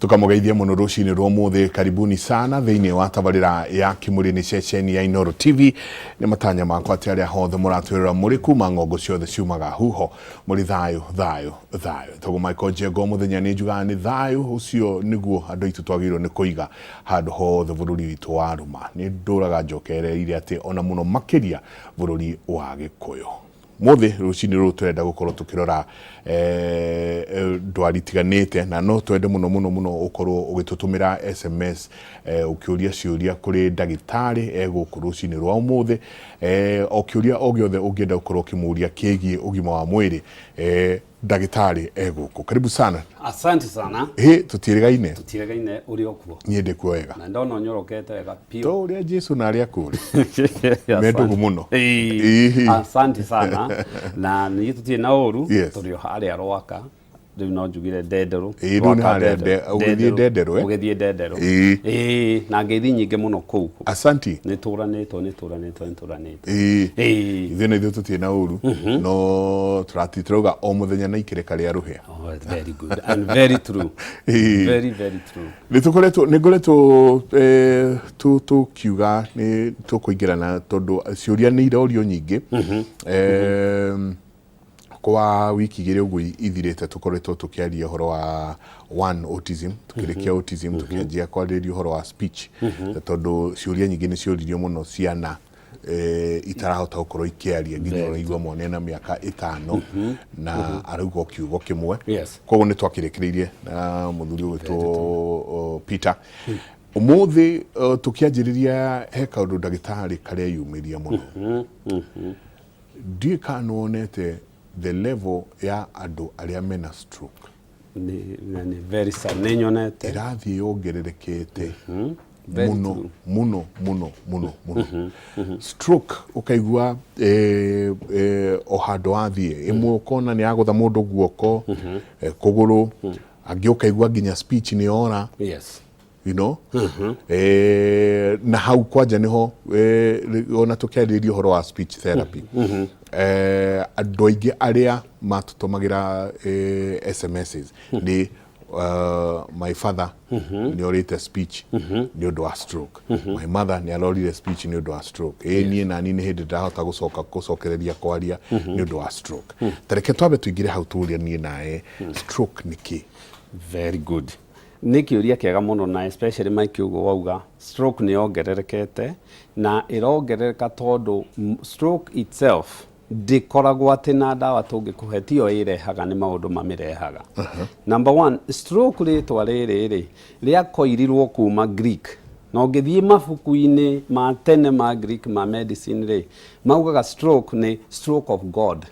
Tukamũgeithia mũno rũcinĩ rwa ũmũthĩ. Karibuni sana thĩinĩ wa tabarĩra ya Kĩmũrĩ nĩ ceceni ya Inooro TV. Nĩ matanya makwa atĩ arĩa hothe mũratwĩrora mũrĩ kuma ng'ongo ciothe ciumaga huho mũrĩ thayũ thayũ thayũ. Toguo Michael Njenga o mũthenya nĩ njugaga nĩ thayũ ũcio nĩguo andũ aitũ twagĩrĩirwo nĩ kũiga handũ hothe bũrũri witũ warũma. Nĩ ndũraga njokereire atĩ ona mũno makĩria bũrũri wa Gĩkũyũ. Mũthĩ rũcinĩ rũrũ tũrenda gũkorwo tũkĩrora ndwari itiganĩte na no twende mũno mũno mũno ũkorwo ũgĩtũtũmĩra SMS ũkĩũria ciũria kũrĩ ndagĩtarĩ e gũkũ rũcinĩ rwa ũmũthĩ. O kĩũria o gĩothe ũngĩenda gũkorwo ũkĩmũria kĩgiĩ ũgima wa mwĩrĩ, ndagĩtarĩ e gũkũ. Karibu sana. Asante sana. Hĩ, tũtiĩrĩgaine. Tũtiĩrĩgaine, ũrĩ o kuo. Niĩ ndĩ kuo wega. Na ndona ũnyorokete wega piũ. To ũrĩa Jesu na arĩa akũũrĩ. Me ndũgũ mũno. Ĩĩ. Asante sana. Na niĩ tũtirĩ na ũru. Tũrĩ o harĩa Rwaka. Rĩu no njugire Ndenderũ. Ĩĩ, rĩu nĩ harĩa ũgĩthiĩ Ndenderũ, eh? Ũgĩthiĩ Ndenderũ. Ĩĩ. Ĩĩ, na ngeithi nyingĩ mũno kũu. Asanti. Nĩ tũranĩtwo, nĩ tũranĩtwo, nĩ tũranĩtwo. Ĩĩ. Ĩĩ. Ithuĩ na ithuĩ tũtirĩ na ũru. No tũrati tũrauga o mũthenya na ikĩrĩka rĩa rũhĩa. Oh, very good and very true. Ĩĩ. Very, very true. Nĩ tũkoretwo nĩ ngoretwo tũkiuga nĩ tũkũingĩrana tondũ ciũria nĩ irorio nyingĩ. Kwa wiki igĩrĩ ũguo ithirĩte tũkoretwo tũkĩaria ũhoro wa one autism, tũkĩrĩkia autism tũkĩanjia kwarĩrĩria ũhoro wa speech tondũ ciũria nyingĩ nĩ cioririo mũno ciana itarahota gũkorwo ikĩaria nginya ũraigua mwana ena mĩaka 5 na arauga o kiugo kĩmwe. Koguo nĩ twakĩrĩkĩrĩirie na mũthuri ũgwĩtwo Peter. Ũmũthĩ tũkĩanjĩrĩria he kaũndũ ndagĩtarĩ kareyumĩria mũno. Ndiũĩ kana nĩ wonete the level ya andũ arĩa mena stroke. Nĩ very sad, nĩ nyonete. Ĩrathiĩ yongererekete mũno mũno mũno mũno mũno. Stroke ũkaigua o handũ wathiĩ, ĩmwe ũkona nĩ yagũtha mũndũ guoko, kũgũrũ, angĩ ũkaigua nginya speech nĩ yora. Na hau kwanja niho ona tũkĩarĩrĩria ũhoro wa speech therapy, andũ aingĩ arĩa matũtũmagĩra SMSs nĩ my father nĩ orĩte speech nĩ ũndũ wa stroke, my mother nĩ arorire speech nĩ ũndũ wa stroke, ĩ niĩ nani nĩ hĩndĩ ndahota gũcoka gũcokereria kwaria nĩ ũndũ wa stroke. Ta reke twambe tũingĩre hau tũũria niĩ nawe, stroke nĩ kĩ? Very good. Nĩ kĩũria kĩega mũno na especially Mike ũguo wauga stroke nĩ yongererekete na ĩrongerereka tondũ stroke itself ndĩkoragwo atĩ na ndawa tũngĩkũhe tiyo ĩrehaga, nĩ maũndũ mamĩrehaga. Number one, stroke rĩtwa rĩrĩ rĩ rĩakoirirwo kuma Greek, na ũngĩthiĩ mabuku-inĩ ma tene ma Greek ma medicine rĩ, maugaga stroke nĩ stroke of God.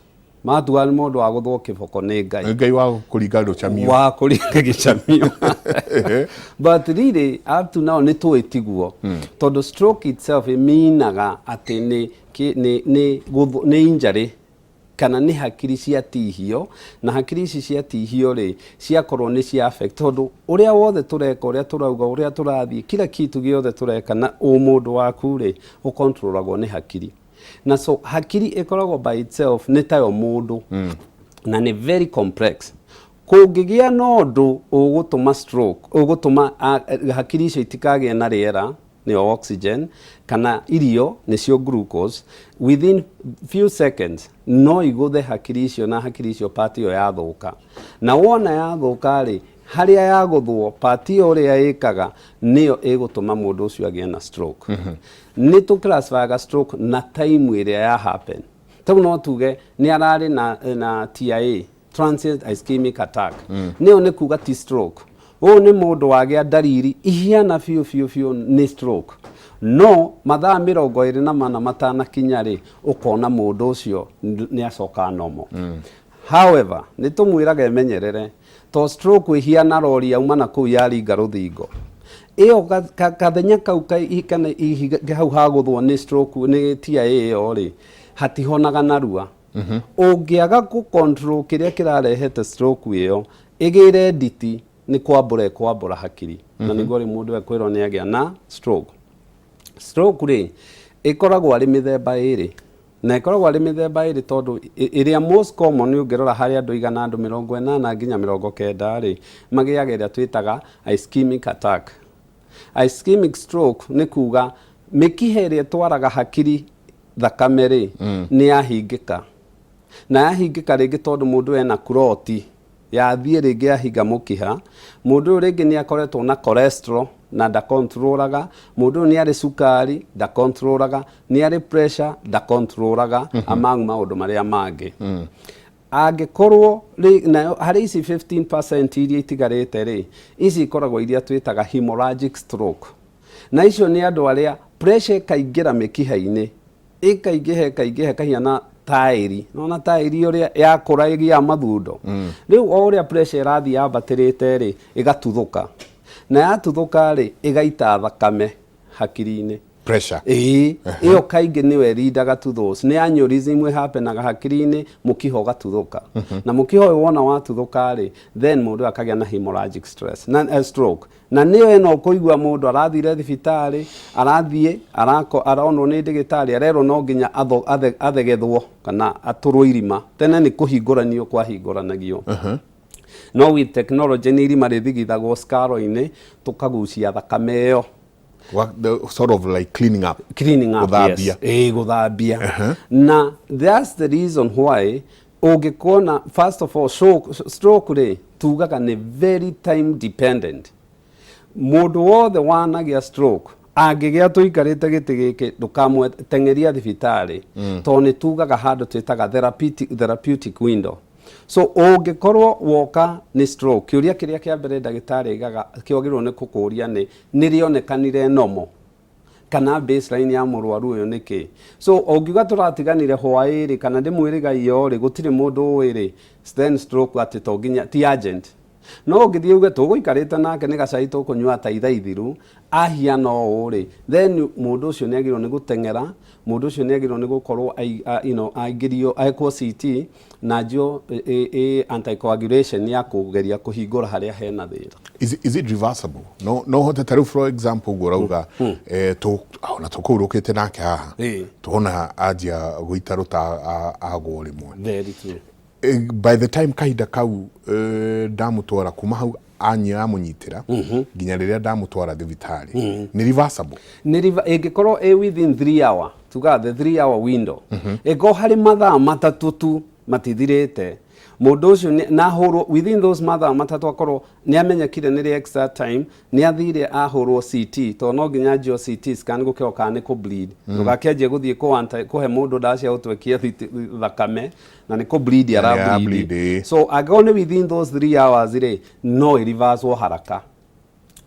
Matua nĩ mũndũ wa gũthwo kĩboko nĩ Ngai. Nĩ Ngai wa kũringa rũcamio. Wa kũringa gĩcamio. But really up to now nĩ tũĩ tiguo. Tondũ stroke itself ĩminaga atĩ nĩ nĩ nĩ nĩ injury kana nĩ hakiri ciatihio, na hakiri ici ciatihio rĩ, ciakorwo nĩ cia affect, tondũ ũrĩa wothe tũreka, ũrĩa tũrauga, ũrĩa tũrathiĩ, kila kitu gĩothe tũreka na ũmũndũ waku rĩ, ũkontrolagwo nĩ hakiri. Na so hakiri ĩkoragwo by itself nĩ tayo mũndũ na nĩ very complex. Kũngĩgĩa na ũndũ ũgũtũma stroke, ũgũtũma hakiri icio itikagĩe na rĩera, nĩyo oxygen, kana irio nĩcio glucose, within few seconds no igũthe hakiri icio, na hakiri icio part ĩyo yathũka. Na wona yathũka rĩ, harĩa yagũthwo part ĩyo ũrĩa ĩkaga nĩyo ĩgũtũma mũndũ ũcio agĩe na stroke. Nĩ tũ classifyaga stroke na time ĩrĩa ya happen. Tau no tuge nĩ ararĩ na TIA, transient ischemic attack. Nĩyo nĩ kuga ti stroke. Ũyũ nĩ mũndũ wagĩa ndariri ihiana biũ biũ biũ nĩ stroke. No mathaa 24 matanakinya rĩ, ũkona mũndũ ũcio nĩ acoka normal. However, nĩ tũmwĩraga emenyerere to stroke ĩhiana rori yauma na kũu yaringa rũthingo. Ĩyo kathenya kau kana ihiga hau hagũthwo nĩ stroke nĩ TIA ĩyo rĩ, hatihonaga narua. Ũngĩaga gũ control kĩrĩa kĩrarehete stroke ĩyo, ĩgĩre nditi nĩ kwambũra ĩkwambũra hakiri. Na nĩguo rĩu mũndũ ekwĩrwo nĩ agĩa na stroke. Stroke rĩ, ĩkoragwo arĩ mĩthemba ĩrĩ. Na ĩkoragwo arĩ mĩthemba ĩrĩ, tondũ ĩrĩa most common, ũngĩrora harĩ andũ 100, andũ 80 nginya 90 rĩ, magĩaga ĩrĩa twĩtaga ischemic attack. Ischemic stroke nĩ kuga mĩkiha ĩrĩa ĩtwaraga hakiri thakame rĩ, nĩ yahingĩka. Na yahingĩka rĩngĩ tondũ mũndũ ena clot, yathiĩ rĩngĩ yahinga mũkiha. Mũndũ ũyũ rĩngĩ nĩ akoretwo na cholesterol na ndakontrolaga. Mũndũ ũyũ nĩ arĩ cukari, ndakontrolaga, nĩ arĩ pressure, ndakontrolaga, among maũndũ marĩa mangĩ. Angĩkorwo nayo harĩ ici 15% iria itigarĩte rĩ, ici ikoragwo iria twĩtaga hemorrhagic stroke, na icio nĩ andũ arĩa pressure ĩkaingĩra mĩkiha-inĩ, ĩkaingĩha, ĩkaingĩha, ĩkahiana taĩri. Nona taĩri ũrĩa yakũra ĩgĩaga mathundo. Rĩu o ũrĩa pressure ĩrathiĩ yambatĩrĩte rĩ, ĩgatuthũka, na yatuthũka rĩ, ĩgaita thakame hakiri-inĩ. Pressure. Ĩĩ, ĩyo kaingĩ nĩyo ĩrindaga to those nĩ aneurysm ĩhapenaga hakiri-inĩ, mũkiha ũgatuthũka. Na mũkiha ũyũ wona watuthũka rĩ, then mũndũ akagĩa na hemorrhagic stress na stroke. Na nĩyo ĩno ũkũigua mũndũ arathire thibitarĩ, arathiĩ aronwo nĩ ndĩgĩtarĩ, arerwo no nginya athegethwo kana atũrwo irima. Tene nĩ kũhingũranio kwahingũranagio, no with technology nĩ irima rĩthigithagwo skaro-inĩ, tũkagucia thakame ĩyo. Sort of like cleaning up. Cleaning up. Gũthambia. Yes, ĩĩ, gũthambia. Na that's the reason why ũngĩkona, first of all, stroke rĩ, tugaga nĩ very time dependent. Mũndũ wothe wanagĩa stroke, angĩgĩa tũikarĩte gĩtĩ gĩkĩ, ndũkamũteng'eria thibitarĩ, tondũ nĩ tugaga handũ twĩtaga therapeutic window. So ũngĩkorwo woka nĩ stroke, kĩũria kĩrĩa kĩa mbere ndagĩtarĩ aigaga kĩagĩrĩirwo nĩ kũkũria nĩ rĩonekanire normal kana baseline ya mũrwaru ũyũ nĩ kĩ. So ũngiuga tũratiganire hwaĩ rĩ, kana ndĩmwĩrĩga iyo rĩ, gũtirĩ mũndũ ũĩ rĩ, then stroke atĩ to nginya ti urgent. No ũngĩthiĩ uge tũgũikarĩte nake nĩ gacai tũkũnyua ta ithaa ithiru ahiana ũũ rĩ, then mũndũ ũcio nĩ agĩrĩirwo nĩ gũteng'era. Mũndũ ũcio nĩ agĩrĩirwo nĩ gũkorwo aingĩrio, ekwo CT na anjio anticoagulation ya kũgeria kũhingũra harĩa hena thĩna. Is it reversible? No hote ta rĩu, for example, ũguo ũrauga, ona tũkũurũkĩte nake haha, tuona anjia gũita rũta, agwo rĩmwe. Very true. By the time kahinda kau, ndamũtwara kuma hau anya amũnyitĩra nginya rĩrĩa ndamũtwara thibitarĩ, nĩ reversible? Nĩ ĩngĩkorwo ĩ within 3 hour, tugaga the 3 hour window, ĩngĩkorwo harĩ mathaa 3 tu matithirĩte, mũndũ ũcio na ahũrwo within those mathaa 3, akorwo nĩ amenyekire nĩ rĩ extra time, nĩ athire ahũrwo CT, tondũ no nginya anjio CT scan gũkĩrwo kana nĩ kũ bleed. Ndũgakĩanjie gũthiĩ kũhe mũndũ ndawa cia gũtwekia thakame na nĩ kũ bleed Na nĩ ara ara bleed. Bleed, ĩĩ. So angĩkorwo nĩ within those 3 hours rĩ, no ĩreverswo haraka,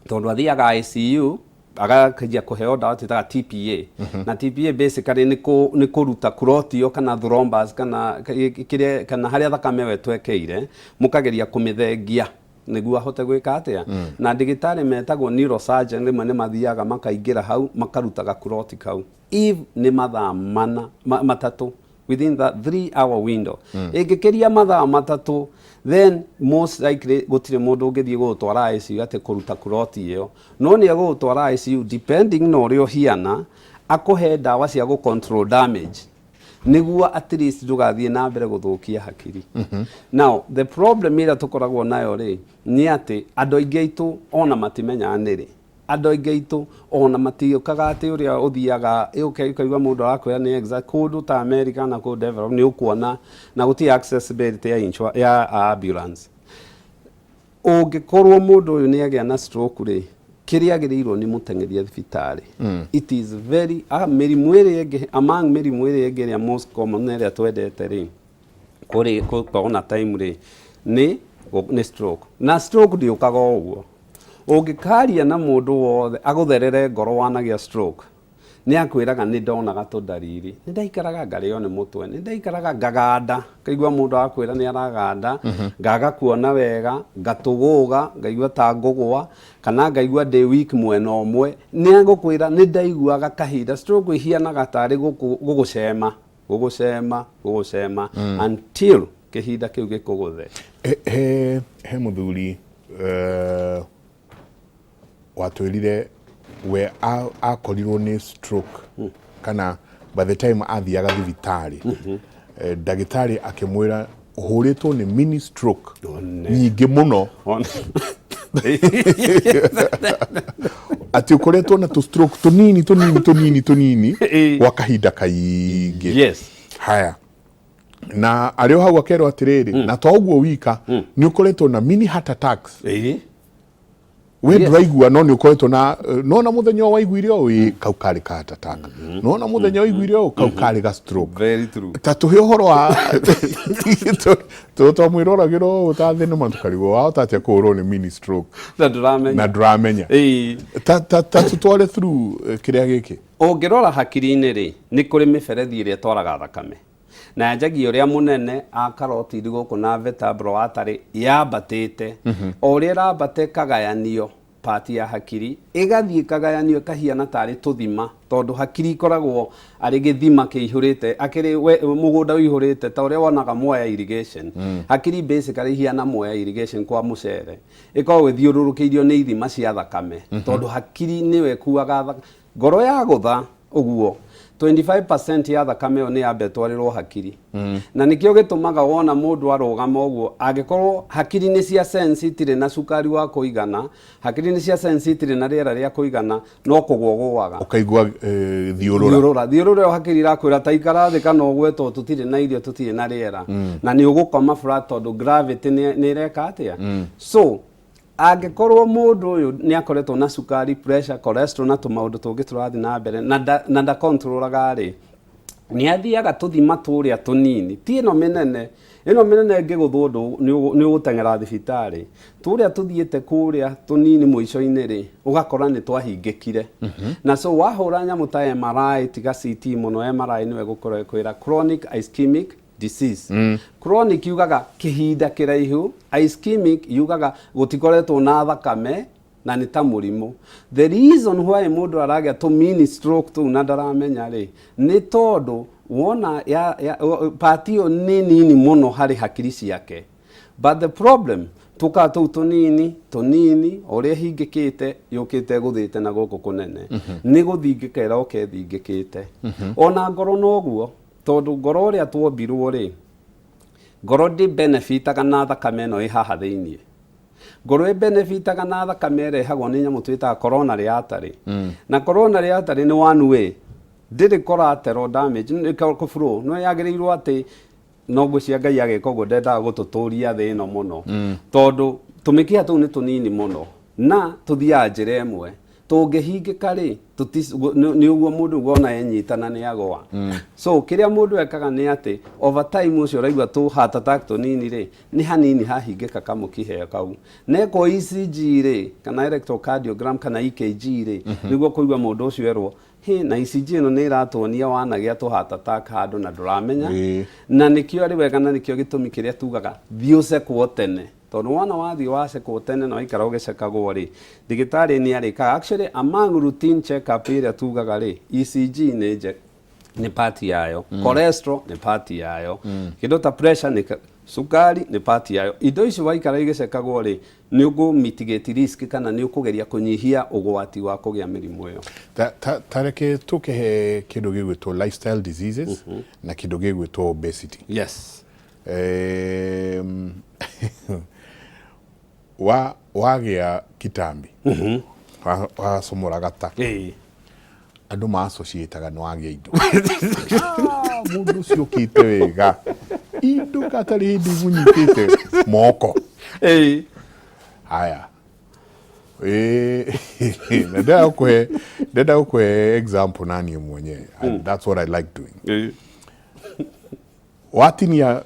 tondũ athiaga ICU, agakĩnjia kũheo ndawa twĩtaga TPA. Na TPA basically nĩ kũruta clot ĩyo kana thrombus kana kĩrĩa kana harĩa thakame ĩyo ĩtwekeire, mũkageria kũmĩthengia nĩguo ahote gwĩka atĩa. Na ndagĩtarĩ metagwo neurosurgeon rĩmwe nĩ mathiaga makaingĩra hau, makaruta gaclot kau, if nĩ mathaa 4 3 within that 3 hour window. Ĩngĩkĩria mathaa 3, then most likely gũtirĩ mũndũ ũngĩthiĩ gũgũtwara ICU atĩ kũruta clot ĩyo, no nĩ egũgũtwara ICU depending na ũrĩa ũhiana, akũhe ndawa cia gũ control damage nĩguo at least ndũgathiĩ na mbere gũthũkia hakiri. Now the problem ĩrĩa tũkoragwo nayo rĩ, nĩ atĩ andũ aingĩ aitũ ona matimenyaga nĩrĩ. Andũ aingĩ aitũ ona matiũkaga atĩ ũrĩa ũthiaga ũkaigua mũndũ arakwĩra nĩ exact kũndũ ta America na kũndũ develop nĩ ũkuona na gũtirĩ accessibility ya ambulance. Ũngĩkorwo mũndũ ũyũ nĩ agĩa na stroke rĩ, kĩrĩa agĩrĩirwo nĩ mũteng'eria thibitarĩ. It is very mĩrimũ ĩrĩa ĩngĩ, among mĩrimũ ĩrĩa ĩngĩ ĩrĩa most common na ĩrĩa twendete rĩ, kũrĩ gũkorwo na time rĩ, nĩ stroke. Na stroke ndĩũkaga o ũguo. Ũngĩkaria na mũndũ wothe agũtherere ngoro wanagĩa stroke, nĩ akwĩraga nĩ ndonaga tũndariri, nĩ ndaikaraga ngarĩo nĩ mũtwe, nĩ ndaikaraga ngaganda, ngaigua mũndũ akwĩra nĩ araganda, ngaga kuona wega, ngatũgũga, ngaigua ta ngũgũa, kana ngaigua ndĩ weak mwena ũmwe. Nĩ agũkwĩra nĩ ndaiguaga kahinda. Stroke ihianaga tarĩ gũgũcema, gũgũcema, gũgũcema until kĩhinda kĩu gĩkũgũthe. He mũthuri watwĩrire we akorirwo nĩ stroke kana By the time athiaga thibitarĩ, ndagĩtarĩ akĩmwĩra ũhũrĩtwo nĩ mini stroke One. nyingĩ mũno, One. atĩ ũkoretwo na tũ stroke tũnini tũnini tũnini tũnini gwa kahinda kaingĩ. Haya, na arĩ o hau akerwo atĩrĩrĩ, na to ũguo wika, nĩ ũkoretwo na mini heart attacks. We ndũraigua, no nĩ ũkoretwo na nona mũthenya ũyũ waiguire ũũ, ĩ, kau karĩ ka heart attack, nona mũthenya ũiguire ũũ, kau karĩ ga stroke. Very true. Ta tũhe ũhoro wa twamwĩroragĩra ũũ ta thenema, tũkarigwo wahota atĩa kũhũrwo nĩ mini stroke na ndũramenya. Na ndũramenya. Ta tũtware through kĩrĩa gĩkĩ. Ũngĩrora hakiri-inĩ rĩ, nĩ kũrĩ mĩberethi ĩrĩa ĩtwaraga thakame na yanjagia ũrĩa mũnene a carotid gũkũ na vertebral artery yambatĩte. O ũrĩa ĩrambata, ĩkagayanio part ya hakiri, ĩgathiĩ ĩkagayanio, ĩkahiana tarĩ tũthima, tondũ hakiri ikoragwo arĩ gĩthima kĩihũrĩte, akĩrĩ mũgũnda ũihũrĩte, ta ũrĩa wonaga Mwea Irrigation. Hakiri basically ihiana Mwea Irrigation kwa mũcere, ĩkoragwo ĩthiũrũrũkĩirio nĩ ithima cia thakame, tondũ hakiri nĩyo ĩkuaga ngoro yagũtha ũguo, 25% ya thakame ĩyo nĩ yamba ĩtwarĩrwo hakiri. Na nĩkĩo gĩtũmaga wona mũndũ arũgama ũguo, angĩkorwo hakiri nĩ cia sense itirĩ na cukari wa kũigana, hakiri nĩ cia sense itirĩ na rĩera rĩa kũigana, no kũgwa ũgũaga. Ũkaigua thiũrũra. Thiũrũra, thiũrũra ĩyo, hakiri irakwĩra ta ikara thĩ kana ũgwe, tondũ tũtirĩ na irio, tũtirĩ na rĩera, na nĩ ũgũkoma flat, tondũ gravity nĩ ĩreka atĩa. So angĩkorwo mũndũ ũyũ nĩ akoretwo na cukari, pressure, cholesterol na tũmaũndũ tũngĩ tũrathiĩ na mbere na ndakontrolaga rĩ, nĩ athiaga tũthima tũrĩa tũnini, ti ĩno mĩnene. Ĩno mĩnene ĩngĩgũthwo nĩ ũgũteng'era thibitarĩ. Tũrĩa tũthiĩte kũrĩa tũnini mũico-inĩ rĩ, ũgakora nĩ twahingĩkire. Na so wahũra nyamũ ta MRI, tiga CT mũno, MRI nĩwe ĩgũkorwo ĩkwĩra chronic ischemic disease. Chronic yugaga kĩhinda kĩraihu, ischemic yugaga gũtikoretwo na thakame na nĩ ta mũrimũ. The reason why mũndũ aragĩa tũ mini stroke tũu na ndaramenya rĩ, nĩ tondũ wona part ĩyo nĩ nini mũno harĩ hakiri ciake, but the problem tũkaga tũu tũnini tũnini, o ũrĩa ĩhingĩkĩte, yũkĩte ĩgũthĩte na gũkũ kũnene, nĩ gũthingĩka ĩroka ĩthingĩkĩte. Ona ngoro noguo, tondũ ngoro ũrĩa tuombirwo rĩ, ngoro ndĩ benefitaga na thakame ĩno ĩ haha thĩiniĩ. Ngoro ĩ benefitaga na thakame ĩrehagwo nĩ nyamũ twĩtaga coronary artery. Na coronary artery nĩ one way, ndĩrĩ collateral damage, nĩ flow no yagĩrĩirwo atĩ no ngwĩciria Ngai agĩka ũguo ndendaga gũtũtũria thĩ ĩno mũno, tondũ tũmĩkiha tũu nĩ tũnini mũno na tũthiaga njĩra ĩmwe. Tũngĩhingĩka rĩ, nĩ ũguo mũndũ wona enyitana nĩ agũa. So kĩrĩa mũndũ ekaga nĩ atĩ over time ũcio ũraigua tũ heart attack tũnini rĩ, nĩ hanini hahingĩka kamũkiha kau. Nekwo ECG rĩ, kana electrocardiogram kana EKG rĩ, nĩguo kũigua mũndũ ũcio erwo hĩ, na ECG ĩno nĩ ĩratuonia wanagĩa tũ heart attack handũ na ndũramenya. Na nĩkĩo arĩ wega, na nĩkĩo gĩtũmi kĩrĩa tugaga thiĩ ũcekwo tene, tondũ wona wathiĩ wacekwo tene na waikara ũgĩcekagwo rĩ, ndagĩtarĩ nĩ arĩkaga actually among routine check up ĩrĩa tugaga rĩ, ECG nĩ part yayo, cholesterol nĩ part yayo, kĩndũ ta pressure nĩ cukari nĩ part yayo. Indo icio waikara igĩcekagwo rĩ, nĩ ũkũ mitigate risk kana nĩ ũkũgeria kũnyihia ũgwati wa kũgĩa mĩrimũ ĩyo. Ta reke tũkĩhe kĩndũ gĩgwĩtwo lifestyle diseases na kĩndũ gĩgwĩtwo obesity. Wagĩa kitambi, wacomora gata, andũ ma-associataga nĩ wagĩa indo. Ah, mũndũ ũcio ũkĩte wega indo katarĩ hĩndĩ imunyitĩte moko. Haya. Na ndĩrenda gũkũhe example na niĩ mwenyewe, and that's what I like doing. Watinia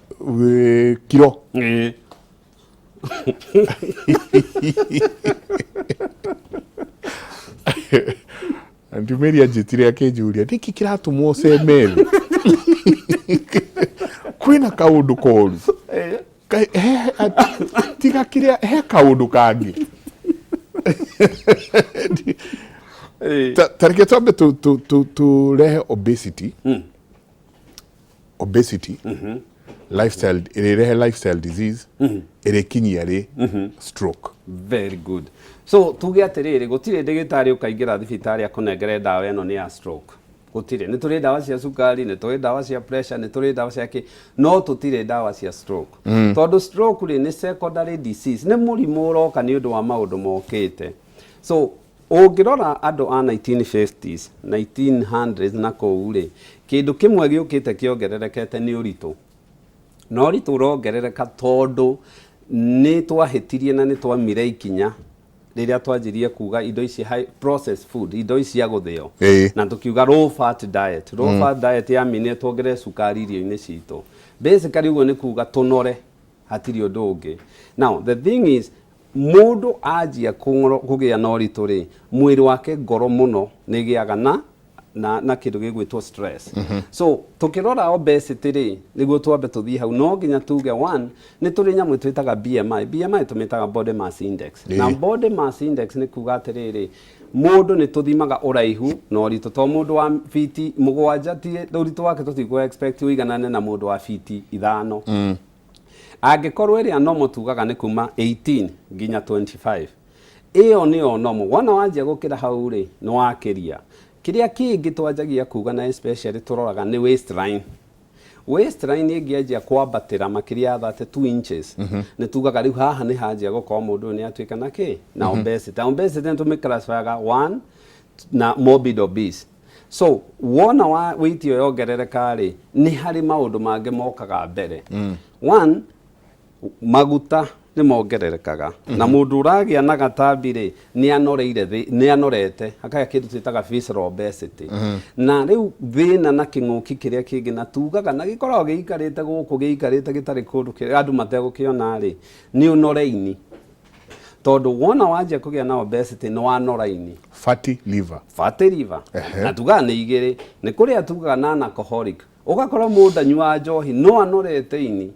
kiro. Aunty Mary anjĩtire akĩnjũria nĩkĩ kĩratũma ũceme thĩ, kwĩna kaũndũ koru. Tiga kĩrĩa he kaũndũ kangĩ. Ta reke twambe tũrehe obesity. Obesity, lifestyle, ĩrĩrehe lifestyle disease ĩrĩkinyia rĩ stroke? Very good. So tuge atĩrĩrĩ, gũtirĩ ndĩgĩtarĩ ũkaingĩra thibitarĩ akũnengere ndawa ĩno nĩ ya stroke. Gũtirĩ. Nĩ tũrĩ ndawa cia cukari, nĩ tũrĩ ndawa cia pressure, nĩ tũrĩ ndawa cia kĩ, no tũtirĩ ndawa cia stroke. Tondũ stroke rĩ, nĩ secondary disease, nĩ mũrimũ ũroka nĩ ũndũ wa maũndũ mokĩte. So ũngĩrora andũ a 1950s, 1900s na kũu rĩ, kĩndũ kĩmwe gĩũkĩte kĩongererekete nĩ ũritũ. Na ũritũ ũrongerereka tondũ nĩ twahĩtirie na nĩ twamire ikinya rĩrĩa twanjirie kuga indo ici high processed food, indo ici cia gũthĩo. Na tũkiuga low fat diet. Low fat diet yaminire tuongerere cukari irio-inĩ citũ. Basically ũguo nĩ kuga tũnore, hatirĩ ũndũ ũngĩ. Now the thing is, mũndũ anjia kũgĩa na ũritũ rĩ, mwĩrĩ wake ngoro mũno nĩ ĩgĩaga na kĩndũ gĩgwĩtwo stress. So tũkĩrora obesity rĩ, nĩguo twambe tũthiĩ hau, no nginya tuge one, nĩ tũrĩ nyamũ twĩtaga BMI. BMI tũmĩtaga body mass index. Na body mass index nĩ kuga atĩrĩrĩ, mũndũ nĩ tũthimaga ũraihu na ũritũ, to mũndũ wa fiti 7 ti ũritũ wake tũtikũ expect ũiganane na mũndũ wa fiti 5. Angĩkorwo ĩrĩa normal tugaga nĩ kuma 18 nginya 25, ĩyo nĩyo normal. Wona wanjia gũkĩra hau rĩ, nĩ wakĩria. Kĩrĩa kĩngĩ twanjagia kuga na especially tũroraga nĩ waistline. Waistline ĩngĩanjia kwambatĩra makĩria ya 32 inches, nĩ tugaga rĩu haha nĩ hanjia gũkorwo mũndũ ũyũ nĩ atuĩka na kĩ na obesity. Obesity nĩ tũmĩclassifyaga one na morbid obese. So wona wa weight ĩyo yongerereka rĩ, nĩ harĩ maũndũ mangĩ mokaga mbere. One, maguta nĩ mongererekaga. Na mũndũ ũragĩa na gatambi rĩ, nĩ anoreire thĩ, nĩ anorete, akagĩa kĩndũ twĩtaga visceral obesity. Na rĩu thĩna na kĩng'ũki kĩrĩa kĩngĩ na tugaga na gĩkoragwo gĩikarĩte gũkũ, gĩikarĩte gĩtarĩ kũndũ andũ mategũkĩona rĩ, nĩ ũnore ini. Tondũ wona wanjia kũgĩa na obesity nĩ wanora ini. Fatty liver. Fatty liver. Na tugaga nĩ igĩrĩ, nĩ kũrĩa tugaga non alcoholic. Ũgakora mũndũ anyuaga njohi no anorete ini.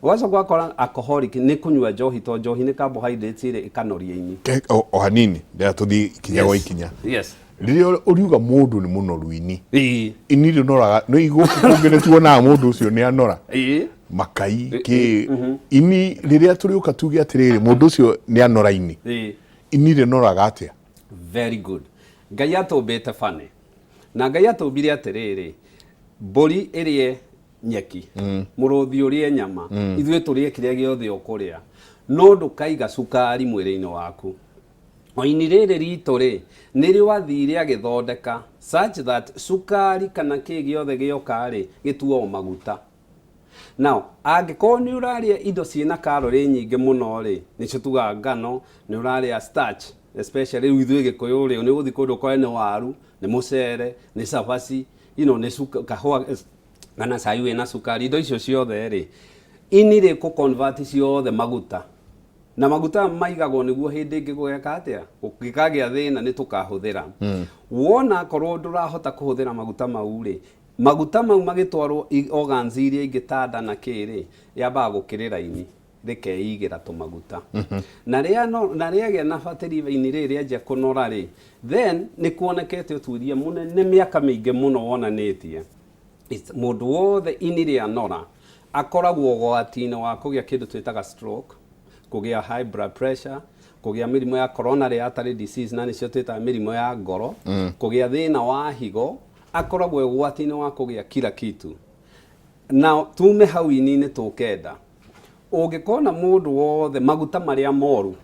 Ũgacoka ũgakora alcoholic nĩ kũnyua njohi, to njohi nĩ carbohydrates ĩrĩ ĩkanoria ini. O hanini ndĩra tũthiĩ ikinya gwa ikinya. Rĩrĩa ũriuga mũndũ nĩ mũnoru ini, ini rĩnoraga nĩ gũkũ kũngĩ nĩ tuonaga mũndũ ũcio nĩ anora makai kĩ ini. Rĩrĩa tũrĩũka tuge atĩrĩrĩ, mũndũ ũcio nĩ anora ini, ini rĩnoraga atĩa? Very good. Ngai atũmbĩte bane, na Ngai atũmbire atĩrĩrĩ, mbũri ĩrĩe nyeki, mũrũthi ũrĩe nyama, ithuĩ tũrĩe kĩrĩa gĩothe ũkũrĩa, no ndũkaiga cukari mwĩrĩ-inĩ waku. O ini rĩrĩ ritũ rĩ, nĩ rĩathire agĩthondeka such that cukari kana kĩ gĩothe gĩoka rĩ, gĩtuo maguta. Now, angĩkorwo nĩ ũrarĩa indo ciĩna calorie nyingĩ mũno rĩ, nĩcio tugaga ngano, nĩ ũrarĩa starch, especially rĩu ithuĩ Gĩkũyũ rĩ, nĩ ũgũthiĩ kũndũ ũkore nĩ waru, nĩ mũcere, nĩ cabaci, nĩ kahũa kana cai wĩna cukari, indo icio ciothe rĩ, ini rĩ kũ convert ciothe maguta. Na maguta maigagwo nĩguo hĩndĩ ĩngĩ gũgeka atĩa, gũkĩkagĩa thĩna nĩ tũkahũthĩra. Wona akorwo ndũrahota kũhũthĩra maguta mau rĩ, maguta mau magĩtwarwo organs iria ingĩ ta nda na kĩ rĩ, yambaga gũkĩrĩra ini rĩkeigĩra tũmaguta. Na rĩagĩa na fatty liver ini rĩrĩ rĩanjia kũnora rĩ, then nĩ kuonekete ũtuĩria mũnene mĩaka mĩingĩ mũno wonanĩtie mũndũ wothe ini rĩanora akoragwo ũgwati-inĩ wa kũgĩa kĩndũ twĩtaga stroke, kũgĩa high blood pressure, kũgĩa mĩrimũ ya coronary artery disease, na nĩcio twĩtaga mĩrimũ ya ngoro, kũgĩa thĩna wa higo, akoragwo ũgwati-inĩ wa kũgĩa kila kitu. Na tume hau ini-inĩ tũkenda ũngĩkona mũndũ wothe maguta marĩa moru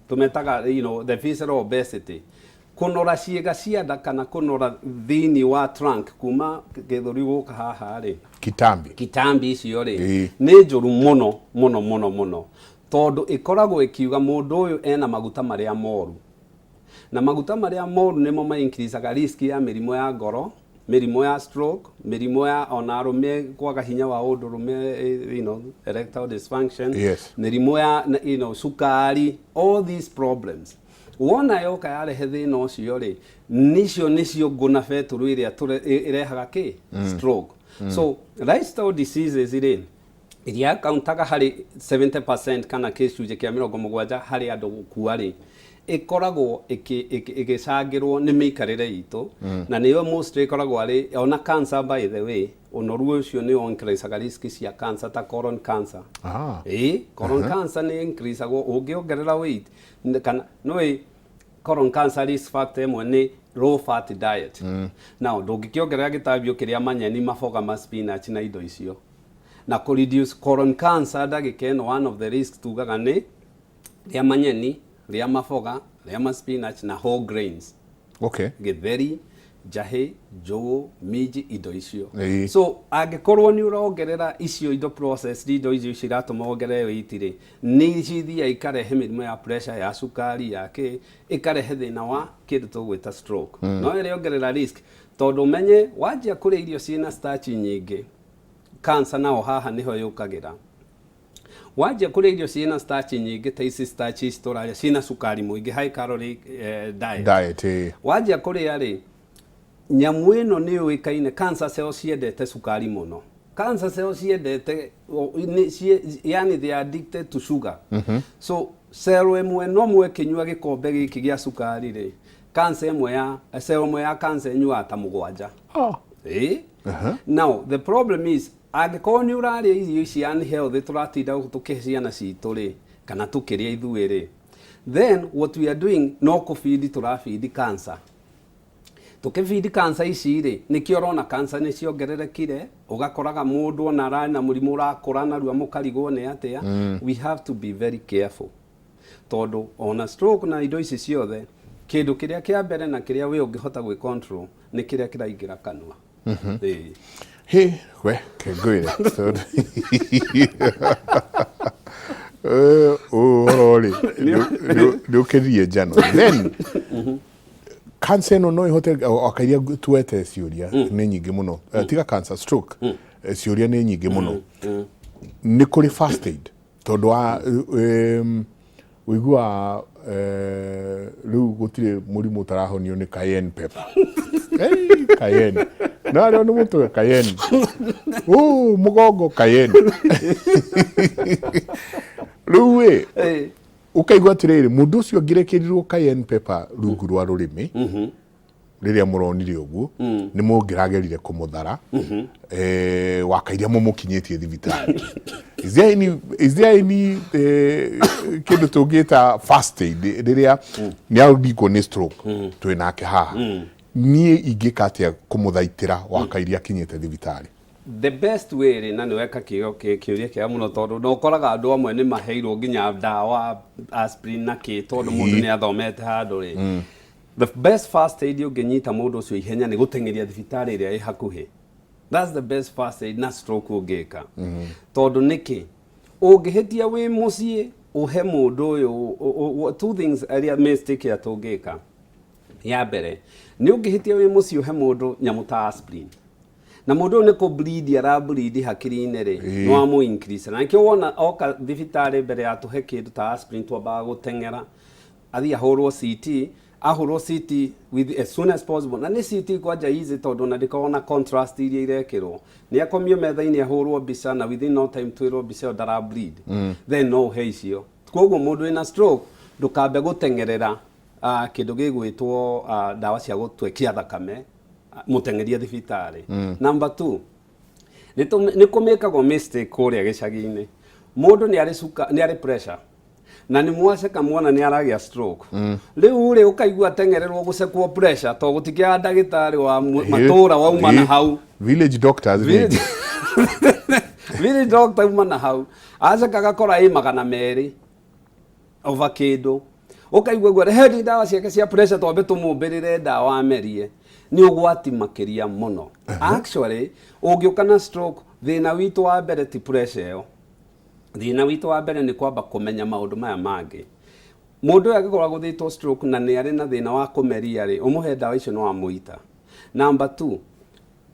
tũmetaga, the visceral obesity, kũnora ciĩga cia nda kana kũnora thĩinĩ wa trunk kuma gĩthũri gũka haha rĩ, kitambi, kitambi icio rĩ, nĩ njũru mũno mũno mũno mũno, tondũ ĩkoragwo ĩkiuga mũndũ ũyũ ena maguta marĩa moru, na maguta marĩa moru nĩmo ma increaseaga risk ya mĩrimũ ya ngoro, mĩrimũ ya stroke, mĩrimũ ya ona arũme kwaga hinya wa ũndũrũme, erectile dysfunction, mĩrimũ ya cukari, all these problems. Wona yoka yarehe thĩna ũcio rĩ, nicio nĩcio ngũ na betũrũ ĩrĩa ĩrehaga kĩ stroke. So lifestyle diseases rĩ, iria kauntaga harĩ 70% kana gĩcunjĩ kĩa 70 harĩ andũ gũkua rĩ, ĩkoragwo ĩgĩcangĩrwo nĩ mĩikarĩre itũ, na nĩyo mostly ĩkoragwo arĩ ona cancer. By the way, ũnoru ũcio nĩ increaseaga risk cia cancer ta colon cancer. Ĩĩ, colon cancer nĩ increaseagwo ũngĩongerera weight, kana nĩũĩ colon cancer risk factor ĩmwe nĩ Low fat diet. Now ndũngĩkĩongerera gĩtambio kĩrĩa manyeni, maboga, ma spinach na indo icio. Na kũ reduce colon cancer ndagĩka ĩno, one of the risks tugaga nĩ rĩa manyeni, rĩa maboga, rĩa ma spinach na whole grains. Gĩtheri, njahĩ, njũgũ, minji, indo icio. So angĩkorwo nĩ ũrongerera icio indo processed, indo icio icio iratũma wongerere weight rĩ, nĩ cithiaga ikarehe mĩrimũ ya pressure, ya cukari, ya kĩ, ĩkarehe thĩna wa kĩndũ tũgwĩta stroke. No ĩrĩongerera risk tondũ ũmenye wanjia kũrĩa irio ciĩna starch nyingĩ, cancer nao haha nĩho yũkagĩra. Wanjia kũrĩa irio ciĩna starch nyingĩ ta ici starch ici tũrarĩa ciĩna cukari mũingĩ, high calorie diet. Diet. Wanjia kũrĩa rĩ, nyamũ ĩno nĩ yũĩkaine, cancer cells ciendete cukari mũno. Cancer cells ciendete yani they are addicted to sugar. So cell ĩmwe no mwe ĩkĩnyua gĩkombe gĩkĩ gĩa cukari rĩ, cancer ĩmwe ya cell ĩmwe ya cancer ĩnyuaga ta 7. Ĩĩ. Now the problem is angĩkorwo nĩ ũrarĩa irio ici unhealthy tũratinda tũkĩhe ciana citũ rĩ, kana tũkĩrĩa ithuĩ rĩ, then what we are doing no kũbidi tũrabidi cancer. Tũkĩbidi cancer ici rĩ, nĩkĩo ũrona cancer nĩ ciongererekire, ũgakoraga mũndũ ona ararĩ na mũrimũ ũrakũra narua mũkarigwo nĩ atĩa. We have to be very careful tondũ ona stroke na indo ici ciothe, kĩndũ kĩrĩa kĩa mbere na kĩrĩa we ũngĩhota gwĩ control nĩ kĩrĩa kĩraingĩra kanua. Ĩĩ. He we kengwire tondũ ũhoro rĩ nĩ ũkĩrie njano. Then cancer ĩno no ĩhote akairia tuete ciũria nĩ nyingĩ mũno. Tiga cancer, stroke, ciũria nĩ nyingĩ mũno. Nĩ kũrĩ first aid tondũ wa ũiguaga rĩu gũtirĩ mũrimũ ũtarahonio nĩ cayenne pepper. Hey, cayenne no arĩo nĩ mũtwe, cayenne. Ũ, mũgongo, cayenne. Rĩu ĩ ũkaigua atĩrĩrĩ, mũndũ ũcio angĩrekĩrirwo cayenne pepper rungu rwa rũrĩmĩ rĩrĩa mũronire ũguo, nĩ mũngĩragerire kũmũthara wakairia mũmũkinyĩtie thibitarĩ. Is there any kĩndũ tũngĩta first aid rĩrĩa nĩ aringwo nĩ stroke twĩ nake haha? Niĩ ingĩka atĩa kũmũthaitĩra wakairia akinyĩte thibitarĩ? The best way rĩ, na nĩ weka kĩũria kĩega mũno tondũ no ũkoraga andũ amwe nĩ maheirwo nginya ndawa aspirin na kĩ tondũ mũndũ nĩ athomete handũ rĩ. The best first aid ũngĩnyita mũndũ ũcio ihenya nĩ gũteng'eria thibitarĩ ĩrĩa ĩ hakuhĩ. That's the best first aid na stroke ũngĩka. Tondũ nĩkĩ ũngĩhĩtia wĩ mũciĩ ũhe mũndũ ũyũ two things ĩrĩa mistake ĩrĩa tũngĩka. Ya mbere nĩ ũngĩhĩtia wĩ mũciĩ ũhe mũndũ nyamũ ta aspirin na mũndũ ũyũ nĩ kũ bleed ara bleed hakiri-inĩ rĩ, nĩ wamũ increase. Na nĩkĩo wona oka thibitarĩ mbere ya tũhe kĩndũ ta aspirin twambaga gũteng'era athiĩ ahũrwo CT, ahũrwo CT with as soon as possible. Na nĩ CT kwanja easy tondũ ona ndĩkoragwo na contrast iria irekĩrwo. Nĩ akomio metha-inĩ ahũrwo mbica na within no time twĩrwo mbica ĩyo ndara bleed, then no ũhe icio. Koguo mũndũ wĩna stroke ndũkambe gũteng'erera kĩndũ gĩgwĩtwo ndawa cia gũtwekia thakame, mũteng'erie thibitarĩ. Number two, nĩ kũmĩkagwo mistake kũrĩa gĩcagi-inĩ. Mũndũ nĩ arĩ cuka, nĩ arĩ pressure na nĩ mwaceka muona nĩ aragĩa stroke. Rĩu rĩ ũkaigua ateng'ererwo gũcekwo pressure to gũtikĩaga ndagĩtarĩ wa matũra wauma na hau. Village doctors nĩ Village doctor uma na hau aceka agakora ĩ 200 over kĩndũ, ũkaigua guo rehe ndawa ciake cia pressure twambe tũmũmbĩrĩre ndawa amerie. Nĩ ũgwati makĩria mũno. Actually ũngĩũka na stroke, thĩna witũ wa mbere ti pressure ĩyo. Thĩna witũ wa mbere nĩ kwamba kũmenya maũndũ maya mangĩ. Mũndũ ũyũ angĩkorwo agũthĩtwo stroke na nĩ arĩ na thĩna wa kũmeria rĩ, ũmũhe ndawa icio no amũita. Number two,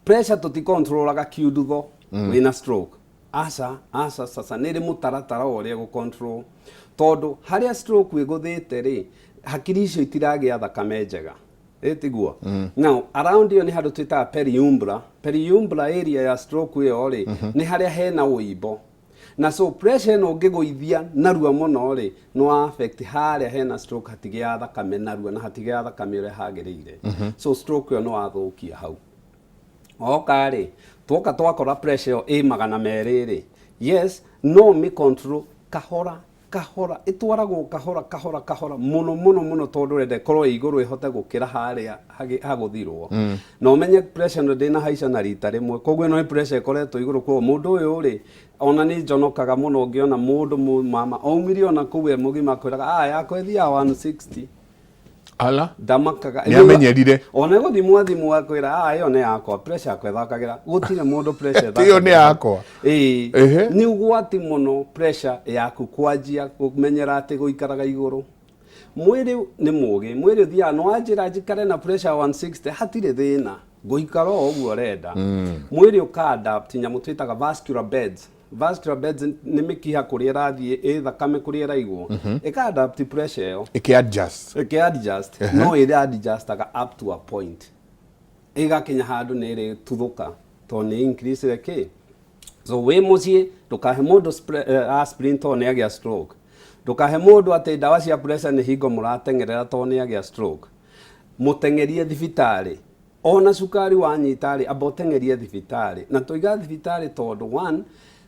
pressure tũtikontrolaga kiundutho wĩna stroke. Aca, aca, sasa nĩ ĩrĩ mũtaratara wa ũrĩa gũcontrol tondũ harĩa stroke ĩgũthĩte rĩ, hakiri icio itiragĩa thakame njega. Ĩtiguo now around ĩyo nĩ handũ twĩtaga periumbra. Periumbra area ya stroke ĩyo rĩ, nĩ harĩa hena ũimbo na so pressure ĩno ũngĩgũithia narua mũno rĩ, no affect harĩa hena stroke, hatigĩaga thakame narua na hatigĩaga thakame ũrĩa hagĩrĩire. So stroke ĩyo no wathũkia hau. Oka rĩ, twoka twakora pressure ĩyo ĩ 200 rĩ, yes, no mĩ control kahora. Kahora ĩtwaragwo, kahora kahora kahora mũno mũno mũno, tondũ ũrenda ĩkorwo ĩ igũrũ ĩhote gũkĩra harĩa hagũthirwo. Na ũmenye pressure ĩno ndĩnahaica na rita rĩmwe, koguo ĩno nĩ pressure ĩkoretwo igũrũ. Koguo mũndũ ũyũ rĩ, ona nĩ njonokaga mũno ngĩona mũndũ mama aumirie ona kũu e mũgima akwĩraga, "Ah, yakwa ĩthiaga 160." Ala. Ndamakaga. Nĩamenyerire. Ona gũthimwo thimũ akwĩra, "Ah, ĩyo nĩ yakwa, pressure yakwa ĩthakagĩra." Gũtirĩ mũndũ pressure Ĩyo nĩ ĩthakagĩra. yakwa. Ĩĩ. Ehe. Nĩ ũgwati mũno pressure yaku kwanjia kũmenyera atĩ gũikaraga igũrũ. Mwĩrĩ nĩ mũgĩ, mwĩrĩ ũthiaga no wanjĩra njikare na pressure 160, hatirĩ thĩna, ngũikara o ũguo ũrenda. Mwĩrĩ ũka adapt nyamũ twĩtaga vascular beds. Vascular beds nĩ mĩkiha kũrĩa ĩrathiĩ ĩ thakame, kũrĩa ĩraigwo, ĩka adapt pressure ĩyo. Ĩkĩ adjust. Ĩkĩ adjust, no ĩrĩ adjustaga up to a point, ĩgakinya handũ nĩ ĩrĩtuthũka tondũ nĩ increase kĩ. So wĩ mũciĩ ndũkahe mũndũ aspirin tondũ nĩ agĩa stroke. Ndũkahe mũndũ atĩ ndawa cia pressure nĩ hingo mũrateng'erera tondũ nĩ agĩa stroke. Mũteng'erie thibitarĩ. Ona cukari wanyita rĩ, amba ũteng'erie thibitarĩ. Na tũiga thibitarĩ tondũ one,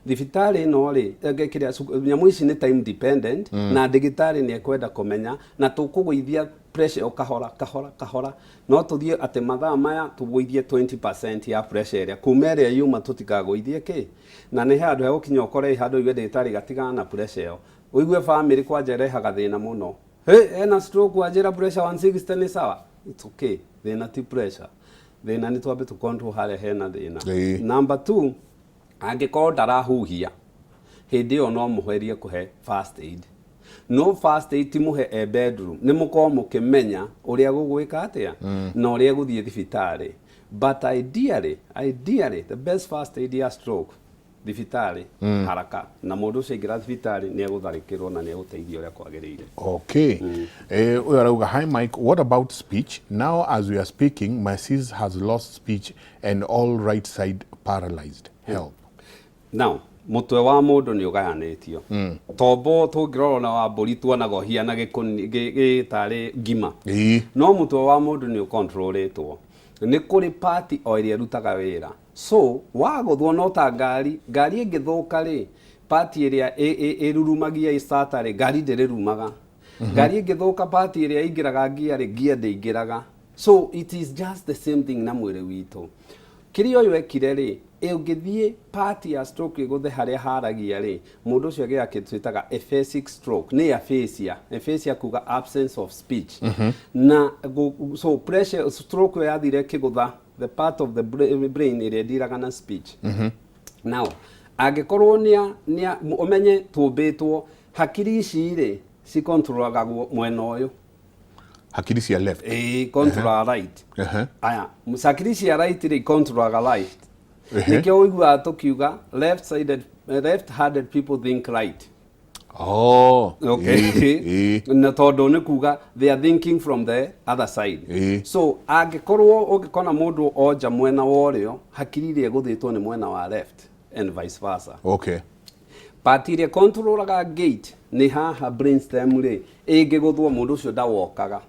thibitarĩ ĩno rĩ, kĩrĩa nyamũ ici nĩ time dependent, na ndagĩtarĩ nĩ ekwenda kũmenya na tũkũgũithia pressure o kahora kahora kahora. No tũthiĩ atĩ mathaa maya tũgũithie 20% ya pressure ĩrĩa kuma ĩrĩa yuma, tũtikagũithie kĩ. Na nĩ handũ hegũkinya ũkore handũ ũigue ndagĩtarĩ gatigana na pressure ĩyo, ũigue family kwanja ĩrehaga thĩna mũno. Hey, ena stroke, wanjĩra pressure 160 nĩ sawa. It's okay, thĩna ti pressure, thĩna nĩ twambe tũ control harĩa hena thĩna. Number two, angĩkorwo ndarahuhia hĩndĩ ĩyo, no mũherie kũhe first aid. No first aid ti mũhe e bedroom, nĩ mũkorwo mũkĩmenya ũrĩa gũgwĩka atĩa na ũrĩa gũthiĩ thibitarĩ. But ideally the best first aid ya stroke, thibitarĩ haraka, na mũndũ ũcio aingĩra thibitarĩ nĩ egũtharĩkĩrwo na nĩ egũteithio ũrĩa kwagĩrĩire. Okay. Ũyũ arauga, "Hi Mike, what about speech? Now as we are speaking, my sis has lost speech and all right side paralyzed. Help." Now mũtwe wa mũndũ nĩ ũgayanĩtio. Tombo tũngĩrora na wa mbũri tuonaga ũhiana gĩkũni gĩtarĩ ngima. No mũtwe wa mũndũ nĩ ũcontrolĩtwo, nĩ kũrĩ part o ĩrĩa ĩrutaga wĩra. So wagũthwo no ta ngari, ngari ĩngĩthũka rĩ, part ĩrĩa ĩrurumagia ĩstata rĩ, ngari ndĩrĩrumaga. Ngari ĩngĩthũka, part ĩrĩa ĩingĩraga ngia rĩ, ngia ndĩingĩraga. So it is just the same thing na mwĩrĩ witũ. Kĩrĩa ũyũ ekire rĩ, ũngĩthiĩ part ya stroke ĩgũthe harĩa haragia rĩ, mũndũ ũcio agĩaga kĩndũ twĩtaga aphasic stroke. Nĩ aphasia, aphasia kuga absence of speech. Na so pressure stroke ĩyo yathire ĩkĩgũtha the part of the brain ĩrĩa ĩndiraga na speech. Now angĩkorwo nĩa ũmenye tũmbĩtwo hakiri ici rĩ, cicontrolagwo mwena ũyũ. Hakiri cia left. Ĩĩ, control right. Aya, hakiri cia right rĩ, controlaga right. Nĩkĩo ũiguaga tũkiuga left sided, left handed people think right. Oh. Okay. Ĩĩ, ĩĩ. Na tondũ nĩ kuga they are thinking from the other side. So angĩkorwo ũngĩkona mũndũ onja mwena wa ũrĩo, hakiri iria ĩgũthĩtwo nĩ mwena wa left and vice versa. Part ĩrĩa controlaga gait nĩ haha brainstem rĩ, ĩngĩgũthwo mũndũ ũcio ndawokaga.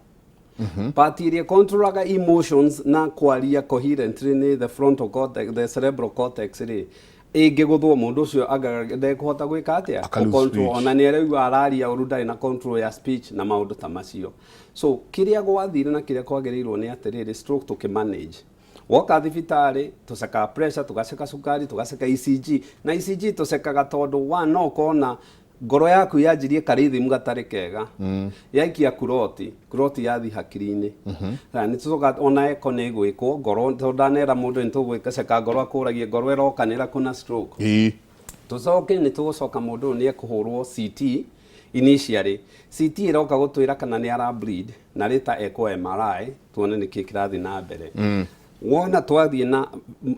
Part ĩrĩa controlaga emotions na kwaria coherently nĩ the frontal cortex, the cerebral cortex rĩ, ĩngĩgũthwo mũndũ ũcio anga ndekũhota gwĩka atĩa? Aka lose Gũ-control. speech. Ona nĩ araigua araria ũru, ndarĩ na control ya speech na maũndũ ta macio. So kĩrĩa gwathire na kĩrĩa kwagĩrĩirwo nĩ atĩrĩrĩ, stroke tũkĩmanage, woka thibitarĩ tũcekaga pressure, tũgaceka cukari, tũgaceka ECG. Na ECG tũcekaga tondũ one, no ũkona ngoro yaku yanjirie karhythm gatarĩ kega, yaikia clot, clot yathi hakiri-inĩ. Na nĩ tũcoka ona echo nĩ ĩgwĩkwo ngoro, tondũ ndanera mũndũ nĩ tũgwĩka ceka ngoro, akũragie ngoro ĩrokanĩra kũna stroke. Tũcoke nĩ tũgũcoka mũndũ ũyũ nĩ ekũhũrwo CT initially. CT ĩroka gũtwĩra kana nĩ ara bleed, na rĩta ekwo MRI tuone nĩ kĩ kĩrathiĩ na mbere. Wona twathiĩ na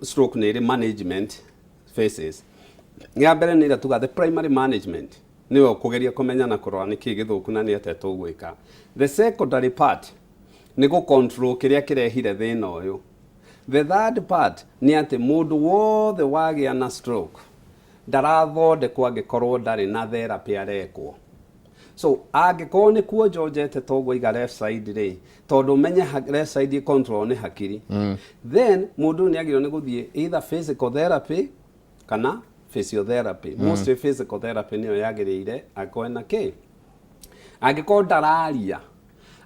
stroke nĩ ĩrĩ management phases. Ya mbere nĩ ĩrĩa tuga the primary management, nĩwe ũkũgeria kũmenya na kũrora nĩ kĩ gĩthũku na nĩ atĩa tũgwĩka. The secondary part nĩ gũ control kĩrĩa kĩrehire thĩna ũyũ. The third part nĩ atĩ mũndũ wothe wagĩa na stroke ndarathondekwo angĩkorwo ndarĩ na therapy arekwo. So angĩkorwo nĩ kuonjonjete toguo iga left side rĩ, tondũ ũmenye left side control nĩ hakiri, then mũndũ ũyũ nĩ agĩrĩirwo nĩ gũthiĩ either physical therapy kana Physiotherapy, mostly physical therapy nĩyo yagĩrĩire angĩkorwo ena kĩ, angĩkorwo ndararia.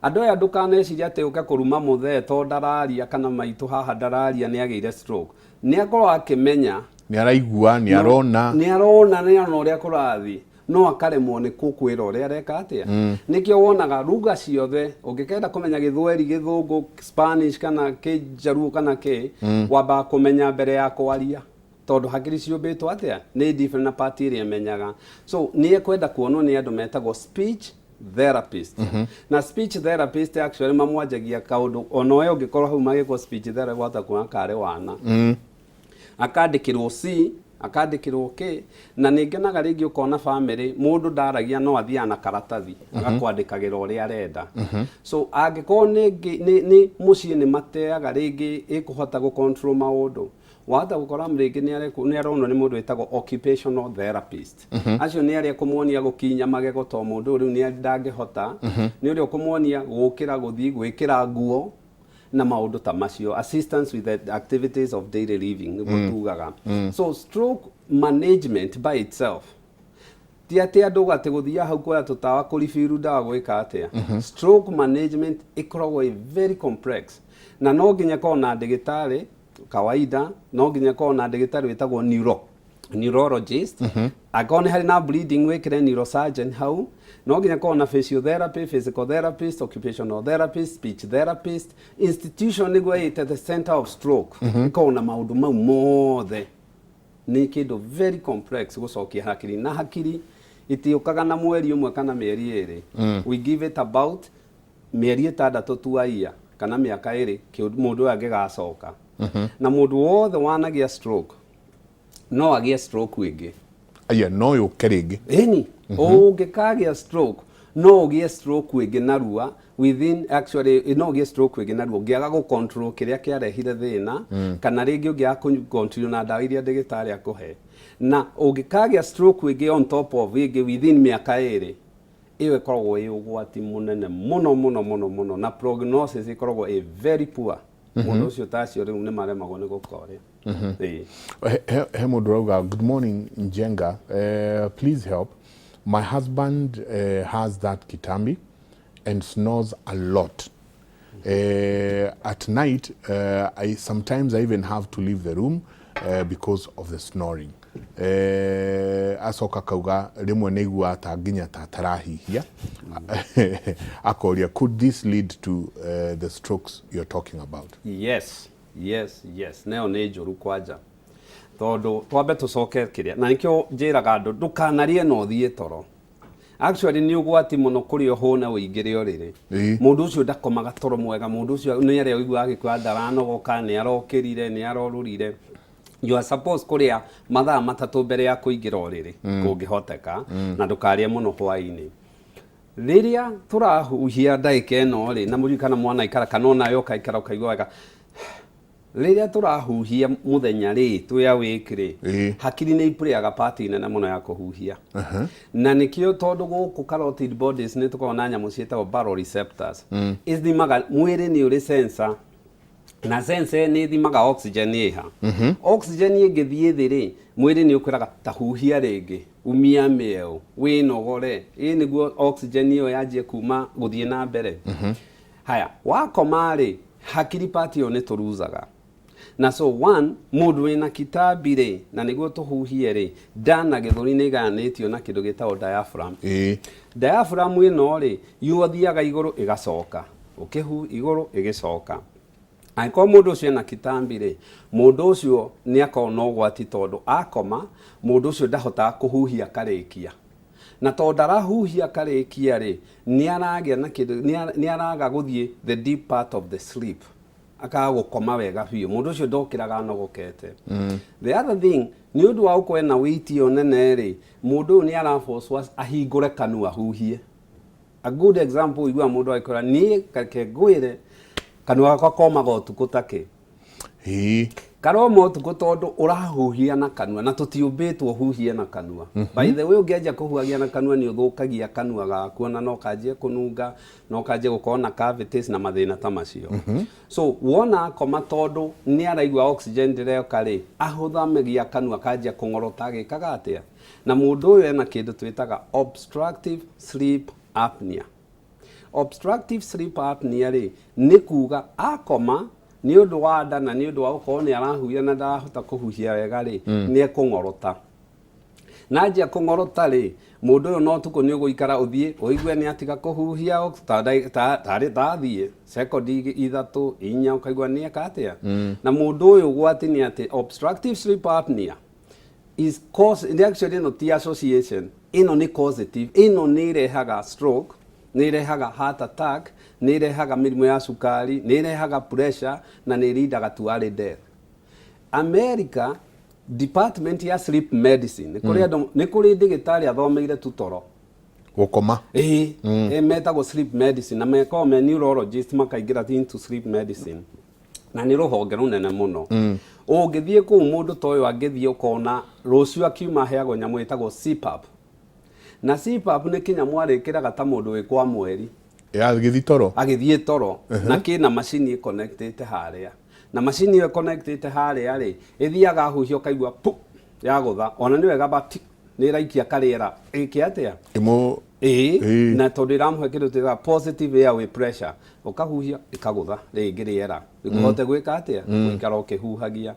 Andũ aya, ndũkanecirie atĩ ũke kũruma mũthee to ndararia kana maitũ haha ndararia nĩ agĩire stroke. Nĩ akorwo akĩmenya. Nĩ araigua, nĩ arona. Nĩ arona, nĩ arona ũrĩa kũrathiĩ, no akaremwo nĩ kũkwĩra ũrĩa areka atĩa. Nĩkĩo wonaga ruga ciothe ũngĩkenda kũmenya Gĩthweri, Gĩthũngũ, Spanish kana Kĩjaruo kana kĩ, wambaga kũmenya mbere ya kwaria, tondũ hakiri ciũmbĩtwo atĩa nĩ different na part ĩrĩa ĩmenyaga. So nĩ ekwenda kuonwo nĩ andũ metagwo speech therapist. Na speech therapist actually mamwanjagia kaũndũ ona we ũngĩkorwo hau magĩkwo speech therapy wahota kuona karĩ wana, akandĩkĩrwo C, akandĩkĩrwo K. Na nĩ ngenaga rĩngĩ ũkona family mũndũ ndaragia no athiaga na karatathi agakwandĩkagĩra ũrĩa arenda. So angĩkorwo nĩ mũciĩ nĩ mateaga rĩngĩ ĩkũhota gũ control maũndũ, wahota gũkora rĩngĩ nĩ aronwo nĩ mũndũ wĩtagwo occupational therapist. Acio nĩ arĩa kũmuonia gũkinya magego, to mũndũ ũyũ rĩu nĩ ndangĩhota, nĩ ũrĩa ũkũmuonia gũkĩra, gũthiĩ gwĩkĩra nguo na maũndũ ta macio, assistance with the activities of daily living nĩguo tugaga. So stroke management by itself ti atĩ andũ atĩ gũthiaga hau kuoya tũtawa, kũribiru ndawa, gwĩka atĩa. Stroke management ĩkoragwo ĩ very complex, na no nginya korwo na ndĩgĩtarĩ kawaida, no nginya korwo na ndĩgĩtarĩ wĩtagwo neurologist. Angĩkorwo nĩ harĩ na bleeding, wĩkĩre neurosurgeon hau. No nginya korwo na physiotherapy, physical therapist, occupational therapist, speech therapist. Institution nĩguo ĩte the center of stroke ĩkorwo na maũndũ mau mothe. Nĩ kĩndũ very complex gũcokia hakiri, na hakiri itiũkaga na mweri ũmwe kana mĩeri 2. We give it about mĩeri 6 tuaia kana mĩaka 2 mũndũ ũyũ angĩgacoka. Na mũndũ wothe wanagĩa stroke no agĩe stroke ĩngĩ. Aya, no yũke rĩngĩ? Ĩni, ũngĩkagĩa stroke no ũgĩe stroke ĩngĩ narua within, actually no ũgĩe stroke ĩngĩ narua ũngĩaga gũ control kĩrĩa kĩarehire thĩna, kana rĩngĩ ũngĩaga kũ continue na ndawa iria ndĩgĩtarĩ akũhe. Na ũngĩkagĩa stroke ĩngĩ on top of ĩngĩ within mĩaka 2, ĩyo ĩkoragwo ĩ ũgwati mũnene mũno mũno mũno mũno, na prognosis ĩkoragwo ĩ very poor. Mũndũ ũcio tacio rĩu nĩ maremagwo nĩ gũka ũrĩa. Ĩĩ. He mũndũ ũrauga, "Good morning Njenga, please help. My husband has that kitambi and snores a lot at night. I sometimes I even have to leave the room because of the snoring." Acoka kauga rĩmwe nĩ aiguaga ta nginya ta atarahihia. Akoria, "Could this lead to the strokes you're talking about?" Yes, nayo nĩ njũru kwanja, tondũ twambe tũcoke kĩrĩa na nĩkĩo njĩraga andũ ndũkanarie na ũthiĩ toro. Actually nĩ ũgwati mũno kũrĩa ũhũne ũingĩre ũrĩrĩ. Mũndũ ũcio ndakomaga toro mwega, mũndũ ũcio nĩ arĩa ũiguaga agĩkua ndaranogoka, nĩ arokĩrire, nĩ arorũrire. You are supposed kũrĩa mathaa 3 mbere ya kũingĩra ũrĩrĩ kũngĩhoteka, na ndũkarĩe mũno hwaĩ-inĩ. Rĩrĩa tũrahuhia ndagĩka ĩno rĩ, na mũririkana mwana aikara kana onawe ũkaikara ũkaigua wega, rĩrĩa tũrahuhia mũthenya rĩ, twĩ awake rĩ, hakiri nĩ iplayaga part nene mũno ya kũhuhia. Na nĩkĩo tondũ gũkũ carotid bodies nĩ tũkoragwo na nyamũ ciĩtagwo baroreceptors, ithimaga mwĩrĩ. Nĩ ũrĩ sensor, na sensor nĩ ĩthimaga oxygen ĩha. Oxygen ĩngĩthiĩ thĩ rĩ, mwĩrĩ nĩ ũkwĩraga ta huhia rĩngĩ, umia mĩeũ, wĩnogore, ĩ nĩguo oxygen ĩyo yanjie kuma gũthiĩ na mbere. Haya, wakoma rĩ, hakiri part ĩyo nĩ tũruzaga. Na so one, mũndũ wĩna kitambi rĩ, na nĩguo tũhuhie rĩ, nda na gĩthũri nĩ igayanĩtio na kĩndũ gĩtagwo diaphragm. Diaphragm ĩno rĩ, yothiaga igũrũ ĩgacoka, ũkĩhu igũrũ ĩgĩcoka. Angĩkorwo mũndũ ũcio ena kitambi rĩ, mũndũ ũcio nĩ akoragwo na ũgwati, tondũ akoma mũndũ ũcio ndahotaga kũhuhia akarĩkia, na tondũ ndarahuhia akarĩkia rĩ, nĩ aragĩa na kĩndũ, nĩ araga gũthiĩ the deep part of the sleep, akaga gũkoma wega biũ. Mũndũ ũcio ndokĩraga anogokete. The other thing, nĩ ũndũ wa gũkorwo ena weight ĩyo nene rĩ, mũndũ ũyũ nĩ arabocwo ahingũre kanua ahuhie. A good example, ũiguaga mũndũ agĩkwĩra, "Niĩ reke ngwĩre, kanua gakwa komaga ũtukũ takĩ." Karoma ũtukũ tondũ ũrahuhia na kanua na tũtiũmbĩtwo huhie na kanua. By the way, ũngĩanjia kũhuhagia na kanua nĩ ũthũkagia kanua gaku, ona no kanjie kũnunga, no kanjie gũkorwo na cavities na mathĩna ta macio. So wona akoma tondũ nĩ araigua oxygen ndĩreka rĩ, ahũthamagia kanua kanjia kũng'orota agĩkaga atĩa? Na mũndũ ũyũ ena kĩndũ twĩtaga obstructive sleep apnea. Obstructive sleep apnea rĩ, nĩ kuga akoma nĩ ũndũ wa nda na nĩ ũndũ wa gũkorwo nĩ arahuhia na ndarahota kũhuhia wega rĩ, nĩ ekũng'orota. Na anjia kũng'orota rĩ, mũndũ ũyũ no ũtukũ nĩ ũgũikara ũthiĩ ũigue nĩ atiga kũhuhia tarĩ tathiĩ sekondi 3 4 ũkaigua nĩ eka atĩa. Na mũndũ ũyũ ũgwati nĩ atĩ obstructive sleep apnea is cause, actually ĩno ti association, ĩno nĩ causative, ĩno nĩ ĩrehaga stroke, nĩ ĩrehaga heart attack, nĩ ĩrehaga mĩrimũ ya cukari, nĩ ĩrehaga pressure na nĩ ĩrindaga to early death. America department ya sleep medicine nĩ kũrĩ andũ, nĩ kũrĩ ndagĩtarĩ athomeire tu toro. Gũkoma. Ĩĩ, metagwo sleep medicine na mekoragwo me neurologist makaingĩra into sleep medicine na nĩ rũhonge rũnene mũno. Ũngĩthiĩ kũu mũndũ ta ũyũ angĩthiĩ ũkona rũciũ akiuma aheagwo nyamũ ĩtagwo CPAP. Na CPAP nĩ kĩnyamũ arĩkĩraga ta mũndũ wĩ kwa mweri. Ya agĩthiĩ toro. Agĩthiĩ toro. Na kĩna macini ĩconnectĩte harĩa. Na macini ĩyo ĩconnectĩte harĩa rĩ, ĩthiaga ahuhia ũkaigua pu yagũtha. Ona nĩ wega but nĩ ĩraikia karĩera. Ĩke atĩa? Ĩmũ Ĩĩ, na tondũ ĩramũhe kĩndũ twĩtaga positive airway pressure, ũkahuhia ĩkagũtha rĩngĩ rĩera nĩguo ũhote gwĩka atĩa? Gũikara ũkĩhuhagia.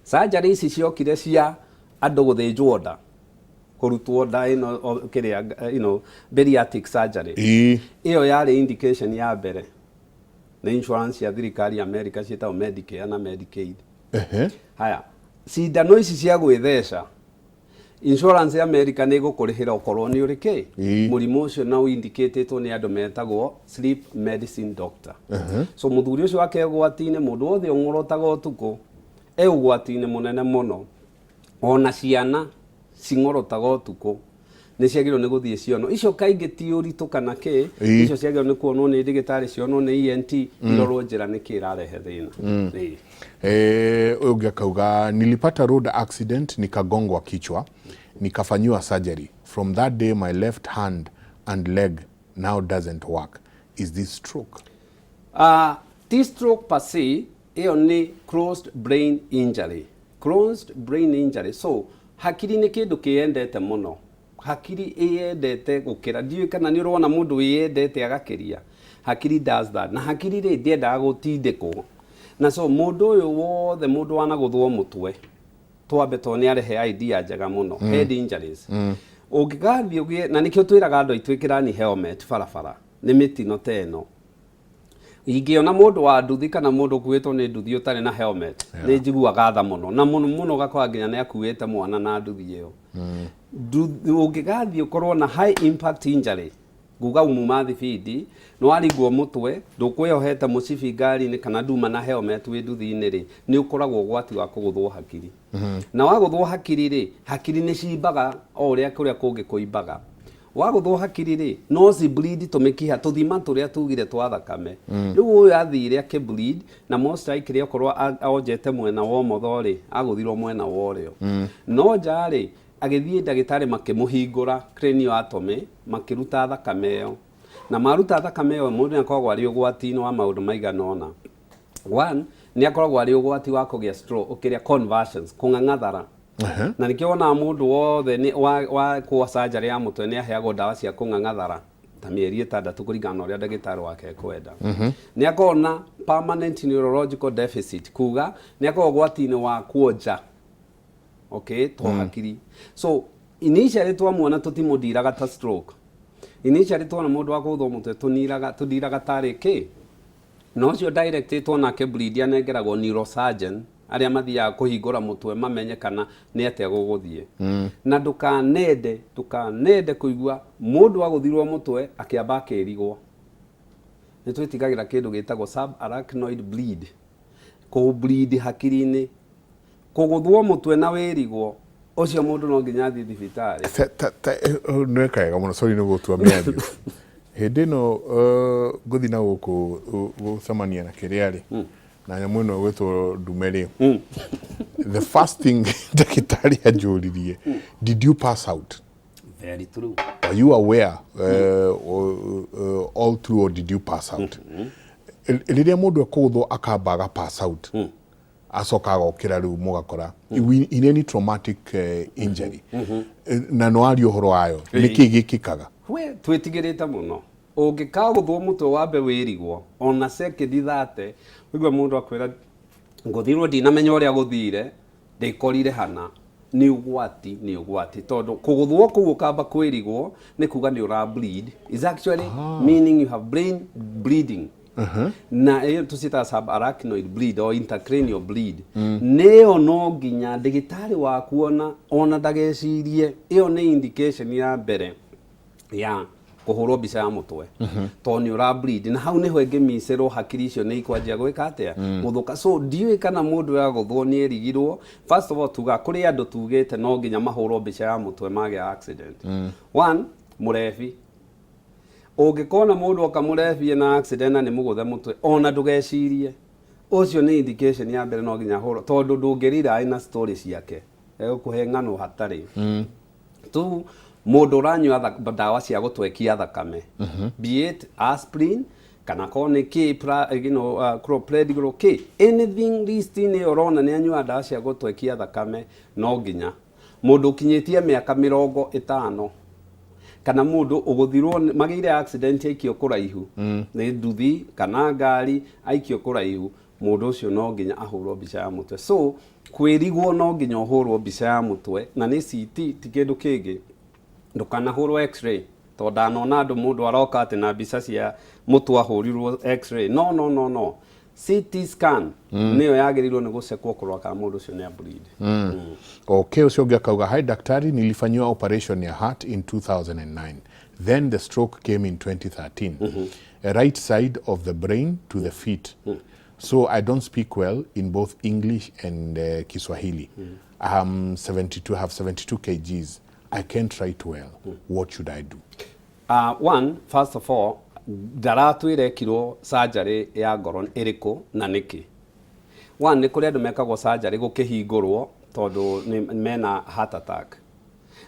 Surgery ici ciokire cia andũ gũthĩnjwo nda, kũrutwo nda ĩno kĩrĩa, bariatric surgery. Ĩyo yarĩ indication ya mbere nĩ insurance cia thirikari America ciĩtagwo Medicare na Medicaid. Haya, cindano ici cia gwĩtheca insurance ya America nĩ ĩgũkũrĩhĩra okorwo nĩ ũrĩ kĩ mũrimũ ũcio na ũindicatĩtwo nĩ andũ metagwo sleep medicine doctor. So mũthuri ũcio wake ũgwati-inĩ, mũndũ wothe ũng'orotaga ũtukũ e ũgwati-inĩ mũnene mũno. Ona ciana cing'orotaga ũtukũ nĩ ciagĩrĩirwo nĩ gũthiĩ cionwo. Icio kaingĩ ti ũritũ kana kĩ, icio ciagĩrĩirwo nĩ kuonwo nĩ ndagĩtarĩ, cionwo nĩ ENT, irorwo njĩra nĩkĩ ĩrarehe thĩna. Ũyũ ũngĩ akauga nilipata road accident nikagongwa kichwa nikafanyiwa surgery, from that day my left hand and leg now doesn't work, is this stroke? Ti stroke per se, ĩyo nĩ closed brain injury. Closed brain injury, so hakiri nĩ kĩndũ kĩyendete mũno, hakiri ĩyendete gũkĩra, ndiũĩ kana nĩ ũrona mũndũ wĩyendete agakĩria, hakiri does that, na hakiri rĩ ndĩendaga gũtindĩkwo, na so mũndũ ũyũ wothe mũndũ wanagũthwo mũtwe twambe tondũ nĩ arehe idea njega mũno, head injuries, ũngĩgathiĩ ũgĩe, na nĩkĩo twĩraga andũ aitũ ĩkĩrani helmet barabara, nĩ mĩtino ta ĩno. Ingĩona mũndũ wa nduthi kana mũndũ ũkuĩtwo nĩ nduthi ũtarĩ na helmet, nĩ njiguaga tha mũno, na mũno mũno ũgakora nginya nĩ akuĩte mwana na nduthi ĩyo. Ũngĩgathiĩ ũkorwo na high impact injury, nguga umuma thibindi, nĩ waringwo mũtwe, ndũkwĩyohete mũcibi ngari-inĩ kana nduma na helmet wĩ nduthi-inĩ rĩ, nĩ ũkoragwo ũgwati wa kũgũthwo hakiri. Na wagũthwo hakiri rĩ, hakiri nĩ cimbaga o ũrĩa kũrĩa kũngĩ kũimbaga. Wagũthwo hakiri rĩ, no ci bleed tũmĩkiha, tũthima tũrĩa tugire twa thakame. Rĩu ũyũ athire akĩ bleed, na most likely okorwo onjete mwena wa ũmotho rĩ, agũthirwo mwena wa ũrĩo. No nja rĩ, agĩthiĩ ndagĩtarĩ makĩmũhingũra craniotomy, makĩruta thakame ĩyo. Na maruta thakame ĩyo, mũndũ nĩ akoragwo arĩ ũgwati-inĩ wa maũndũ maigana ũna. One, nĩ akoragwo arĩ ũgwati wa kũgĩa stroke, kĩrĩa convulsions, kũng'ang'athara. Na nĩkĩo wonaga mũndũ wothe nĩ wa kwa surgery ya mũtwe nĩ aheagwo ndawa cia kũng'ang'athara ta mĩeri 6 kũringana na ũrĩa ndagĩtarĩ wake ekwenda. Nĩ akoragwo na permanent neurological deficit, kuga nĩ akoragwo ũgwati-inĩ wa kuonja, okay, to hakiri. So initially twamuona tũtimũndiraga ta stroke. Initially tuona mũndũ wa kũgũthwo mũtwe tũndiraga tarĩ kĩ? Na ũcio direct tuona akĩ bleed anengeragwo neurosurgeon arĩa mathiaga kũhingũra mũtwe mamenye kana nĩ atĩa gũgũthiĩ. Na ndũkanende kũigua mũndũ agũthirwo mũtwe akĩamba akĩrigwo. Nĩ twĩtigagĩra kĩndũ gĩtagwo subarachnoid bleed, kũ bleed hakiri-inĩ, kũgũthwo mũtwe na wĩrigwo, ũcio mũndũ no nginya athiĩ thibitarĩ. Nĩweka wega mũno, sorry nĩ gũtua mĩario. Hĩndĩ ĩno ngũthiĩ na gũkũ gũcemania na kĩrĩa rĩ, Na nyamũ ĩno ĩgwĩtwo ndume rĩ, the first thing ndagĩtarĩ anjũririe, "Did you pass out?" Very true. "Are you aware all through or did you pass out?" Rĩrĩa mũndũ ekũgũthwo akamba aga pass out, acoka agokĩra, rĩu mũgakora in any traumatic injury, na no arie ũhoro wayo, nĩkĩ gĩkĩkaga? We twĩtigĩrĩte mũno ũngĩkagũthwo mũtwe wambe wĩrigwo ona sekendi 30, ũigua mũndũ akwĩra, "Ngũthirwo, ndinamenya ũrĩa gũthire, ndĩkorire hana." Nĩ ũgwati, nĩ ũgwati, tondũ kũgũthwo kũu ũkamba kwĩrigwo nĩ kuga nĩ ũra bleed, is actually meaning you have brain bleeding, na ĩyo tũciĩtaga subarachnoid bleed or intracranial bleed. Nĩyo no nginya ndagĩtarĩ waku ona ndagecirie, ĩyo nĩ indication ya mbere ya kũhũrwo mbica ya mũtwe, tondũ nĩ ũra bleed, na hau nĩho ĩngĩmicĩrwo, hakiri icio nĩ ikwanjia gwĩka atĩa? Gũthũka. So ndiũĩ kana mũndũ yagũthwo nĩ erigirwo. First of all, tuga kũrĩ andũ tugĩte no nginya mahũrwo mbica ya mũtwe magĩa accident. One, mũrebi. Ũngĩkona mũndũ oka mũrebi ena accident na nĩ mũgũthe mũtwe, ona ndũgecirie, ũcio nĩ indication ya mbere no nginya ahũrwo, tondũ ndũngĩrira na story ciake, egũkũhe ng'ano hatarĩ. Tu mũndũ ũranyua ndawa cia gũtwekia thakame, be it aspirin kana korwo nĩ kĩ clopidogrel, kĩ anything, list-inĩ ĩyo ũrona nĩ anyua ndawa cia gũtwekia thakame, no nginya. Mũndũ ũkinyĩtie mĩaka 50, kana mũndũ ũgũthirwo magĩire accident, aikio kũraihu nĩ nduthi kana ngari, aikio kũraihu, mũndũ ũcio no nginya ahũrwo mbica ya mũtwe. So kwĩrigwo no nginya ũhũrwo mbica ya mũtwe, na nĩ CT, ti kĩndũ kĩngĩ. Ndũkanahũrwo X-ray, tondũ ndanona andũ, mũndũ aroka atĩ na mbica cia mũtwe ahũrirwo X-ray. No, no, no, no, CT scan nĩyo yagĩrĩirwo nĩ gũcekwo kũrora kana mũndũ ũcio nĩ ableed. Okay, ũcio ũngĩ akauga, "Hi daktari, nilifanyiwa operation ya heart in 2009, then the stroke came in 2013, right side of the brain to the feet, so I don't speak well in both English and Kiswahili. I'm 72, have 72 kgs. I can't write well. What should I do?" One, first of all, ndaratwĩra ekirwo surgery ya ngoro ĩrĩkũ na nĩkĩ. One, nĩ kũrĩ andũ mekagwo surgery gũkĩhingũrwo tondũ nĩ mena heart attack.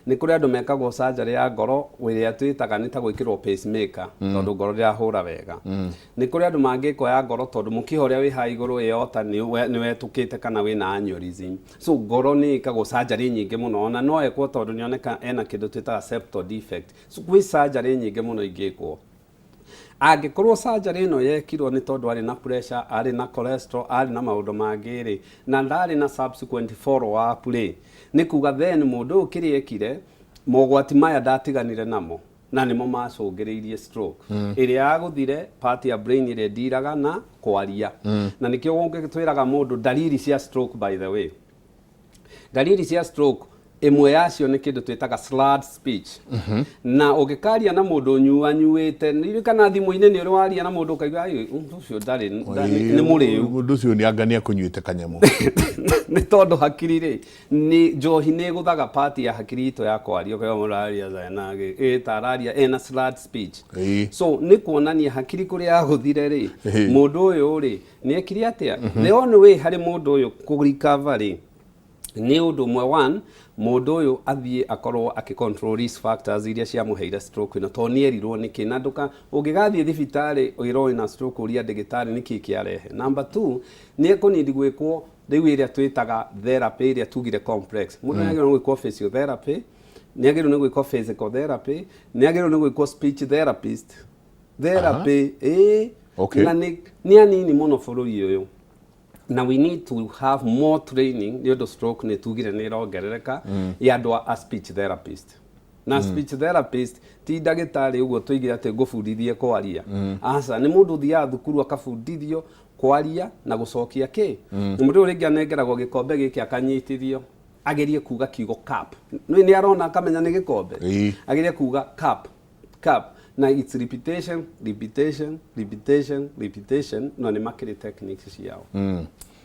Nĩ kũrĩ andũ mekagwo surgery ya ngoro ĩrĩa twĩtaga nĩ ta gwĩkĩrwo pacemaker, tondũ ngoro ndĩrahũra wega. Nĩ kũrĩ andũ mangĩkwo ya ngoro tondũ mũkiha ũrĩa wĩ haha igũrũ aorta nĩ wetũkĩte kana wĩna aneurysm. So ngoro nĩ ĩkagwo surgery nyingĩ mũno. Ona no ekwo tondũ nĩoneka ena kĩndũ twĩtaga septal defect. So gwĩ surgery nyingĩ mũno ingĩkwo. Angĩkorwo surgery ĩno yekirwo nĩ tondũ arĩ na pressure, arĩ na cholesterol, arĩ na maũndũ mangĩ rĩ, na ndarĩ na subsequent follow up rĩ, nĩ kuga then mũndũ ũyũ kĩrĩa ekire, mogwati maya ndatiganire namo, na nĩmo macũngĩrĩirie stroke ĩrĩa yagũthire part ya brain ĩrĩa ndiraga na kwaria. Na nĩkĩo twĩraga mũndũ dalili cia stroke. By the way, dalili cia stroke ĩmwe yacio nĩ kĩndũ twĩtaga slurred speech. Na ũngĩkaria na mũndũ ũnyuanyuĩte nĩ kana thimũ-inĩ, nĩ ũrĩ waria na mũndũ ũkaigua, "Ai, ũndũ ũcio ndarĩ nĩ mũrĩu." Mũndũ ũcio nĩ anga nĩ akũnyuĩte kanyamũ. Nĩ tondũ hakiri rĩ, nĩ njohi nĩ ĩgũthaga part ya hakiri itũ ya kwaria, ũkaigua mũndũ araria na ĩ ta araria ena slurred speech. So nĩ kuonania hakiri kũrĩa yagũthire rĩ, mũndũ ũyũ rĩ, nĩ ekire atĩa? The only way harĩ mũndũ ũyũ kũ recover rĩ, nĩ ũndũ ũmwe. One, mũndũ ũyũ athiĩ akorwo akĩ control risk factors iria ciamũheire stroke ĩno, tondũ nĩ erirwo nĩkĩ. Na ndũka ũngĩgathiĩ thibitarĩ wĩrwo wĩna stroke, ũria ndagĩtarĩ nĩkĩ kĩarehe. Number two, nĩ ekũnidi gwĩkwo rĩu ĩrĩa twĩtaga therapy, ĩrĩa tugire complex. Mũndũ nĩ agĩrĩirwo nĩ gwĩkwo physiotherapy, nĩ agĩrĩirwo nĩ gwĩkwo physical therapy, nĩ agĩrĩirwo nĩ gwĩkwo speech therapist therapy, ĩĩ. Na nĩ anini mũno bũrũri ũyũ, na we need to have more training, nĩ ũndũ stroke nĩ tugire nĩ ĩrongerereka, ya andũ a speech therapist. Na speech therapist ti ndagĩtarĩ ũguo tũigire atĩ ngũbundithie kwaria. Aca, nĩ mũndũ ũthiaga thukuru akabundithio kwaria na gũcokia kĩ. Na mũndũ ũyũ rĩngĩ anengeragwo gĩkombe gĩkĩ akanyitithio agerie kuga kiugo "cup". Nĩ arona akamenya nĩ gĩkombe. Agerie kuga "cup, cup", na it's repetition, repetition, repetition, repetition. No nĩ makĩrĩ techniques ciao.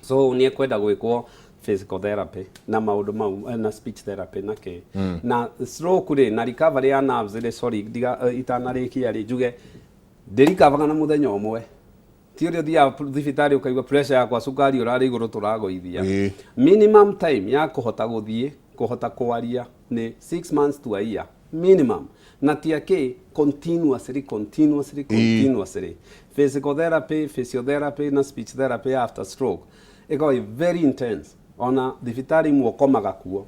So nĩ ekwenda gwĩkwo physical therapy na maũndũ mau, na speech therapy na kĩ. Na stroke rĩ, na recovery ya nerves rĩ, sorry, ndiga itanarĩkia rĩ, njuge ndĩrikavaga na mũthenya ũmwe. Ti ũrĩa ũthiaga thibitarĩ ũkaigua pressure yakwa, cukari ũrarĩ igũrũ, tũragũithia. Minimum time ya kũhota gũthiĩ, kũhota kwaria nĩ 6 months to a year minimum, na ti akĩ continuously, continuously, continuously. Physical therapy, physiotherapy na speech therapy after stroke ĩkoragwo ĩ very intense. Ona thibitarĩ imwe ũkomaga kuo,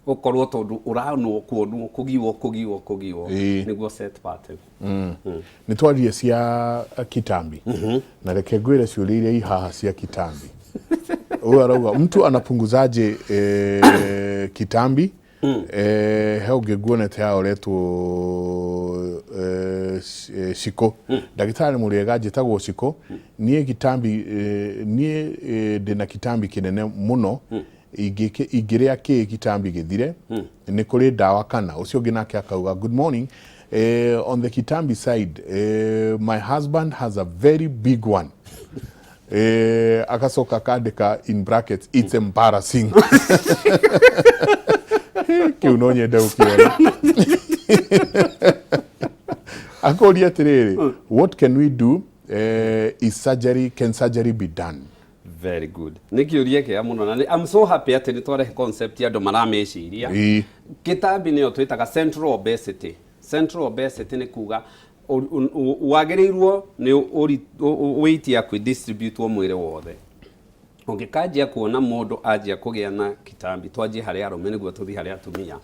ũkorwo tondũ ũranwo kuonwo kũgiwo kũgiwo kũgiwo nĩguo set pattern. Nĩ twarie cia kitambi, na reke ngwĩre ciũria iria i haha cia kitambi. Huyu arauga, mtu anapunguzaje kitambi? He ũngĩ nguonete haha ũretwo Shiko. Ndagĩtarĩ mũrĩega, njĩtagwo Shiko. Niĩ kitambi niĩ ndĩna kitambi kĩnene mũno. Ingĩrĩa kĩ kitambi gĩthire? Nĩ kũrĩ ndawa kana? Ũcio ũngĩ nake akauga, good morning, on the kitambi side, my husband has a very big one. Agacoka akandĩka in brackets, "It's embarrassing." Kĩu no nyende gũkĩona. Akũria atĩrĩrĩ, what can we do? Is surgery can surgery be done? Very good, nĩ kĩũria kĩega mũno, na I'm so happy atĩ nĩ twarehe concept andũ maramĩciria. Kĩtambi nĩyo twĩtaga central obesity. Central obesity nĩ kuga wagĩrĩirwo nĩ weight yaku distribute mwĩrĩ wothe. Ũngĩkanjia kuona mũndũ anjia kũgĩa na kitambi, twanjie harĩ arũme nĩguo tũthiĩ harĩ atumia.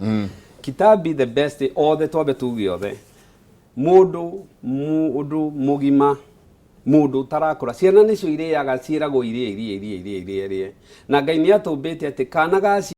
Kitambi, the best, othe twambe tuge othe, mũndũ mũgima, mũndũ ũtarakũra, ciana nĩcio irĩaga, ciĩragwo irĩe, irĩe, irĩe, irĩe, irĩe, irĩe, na Ngai nĩ atũmbĩte atĩ kana gaciarwo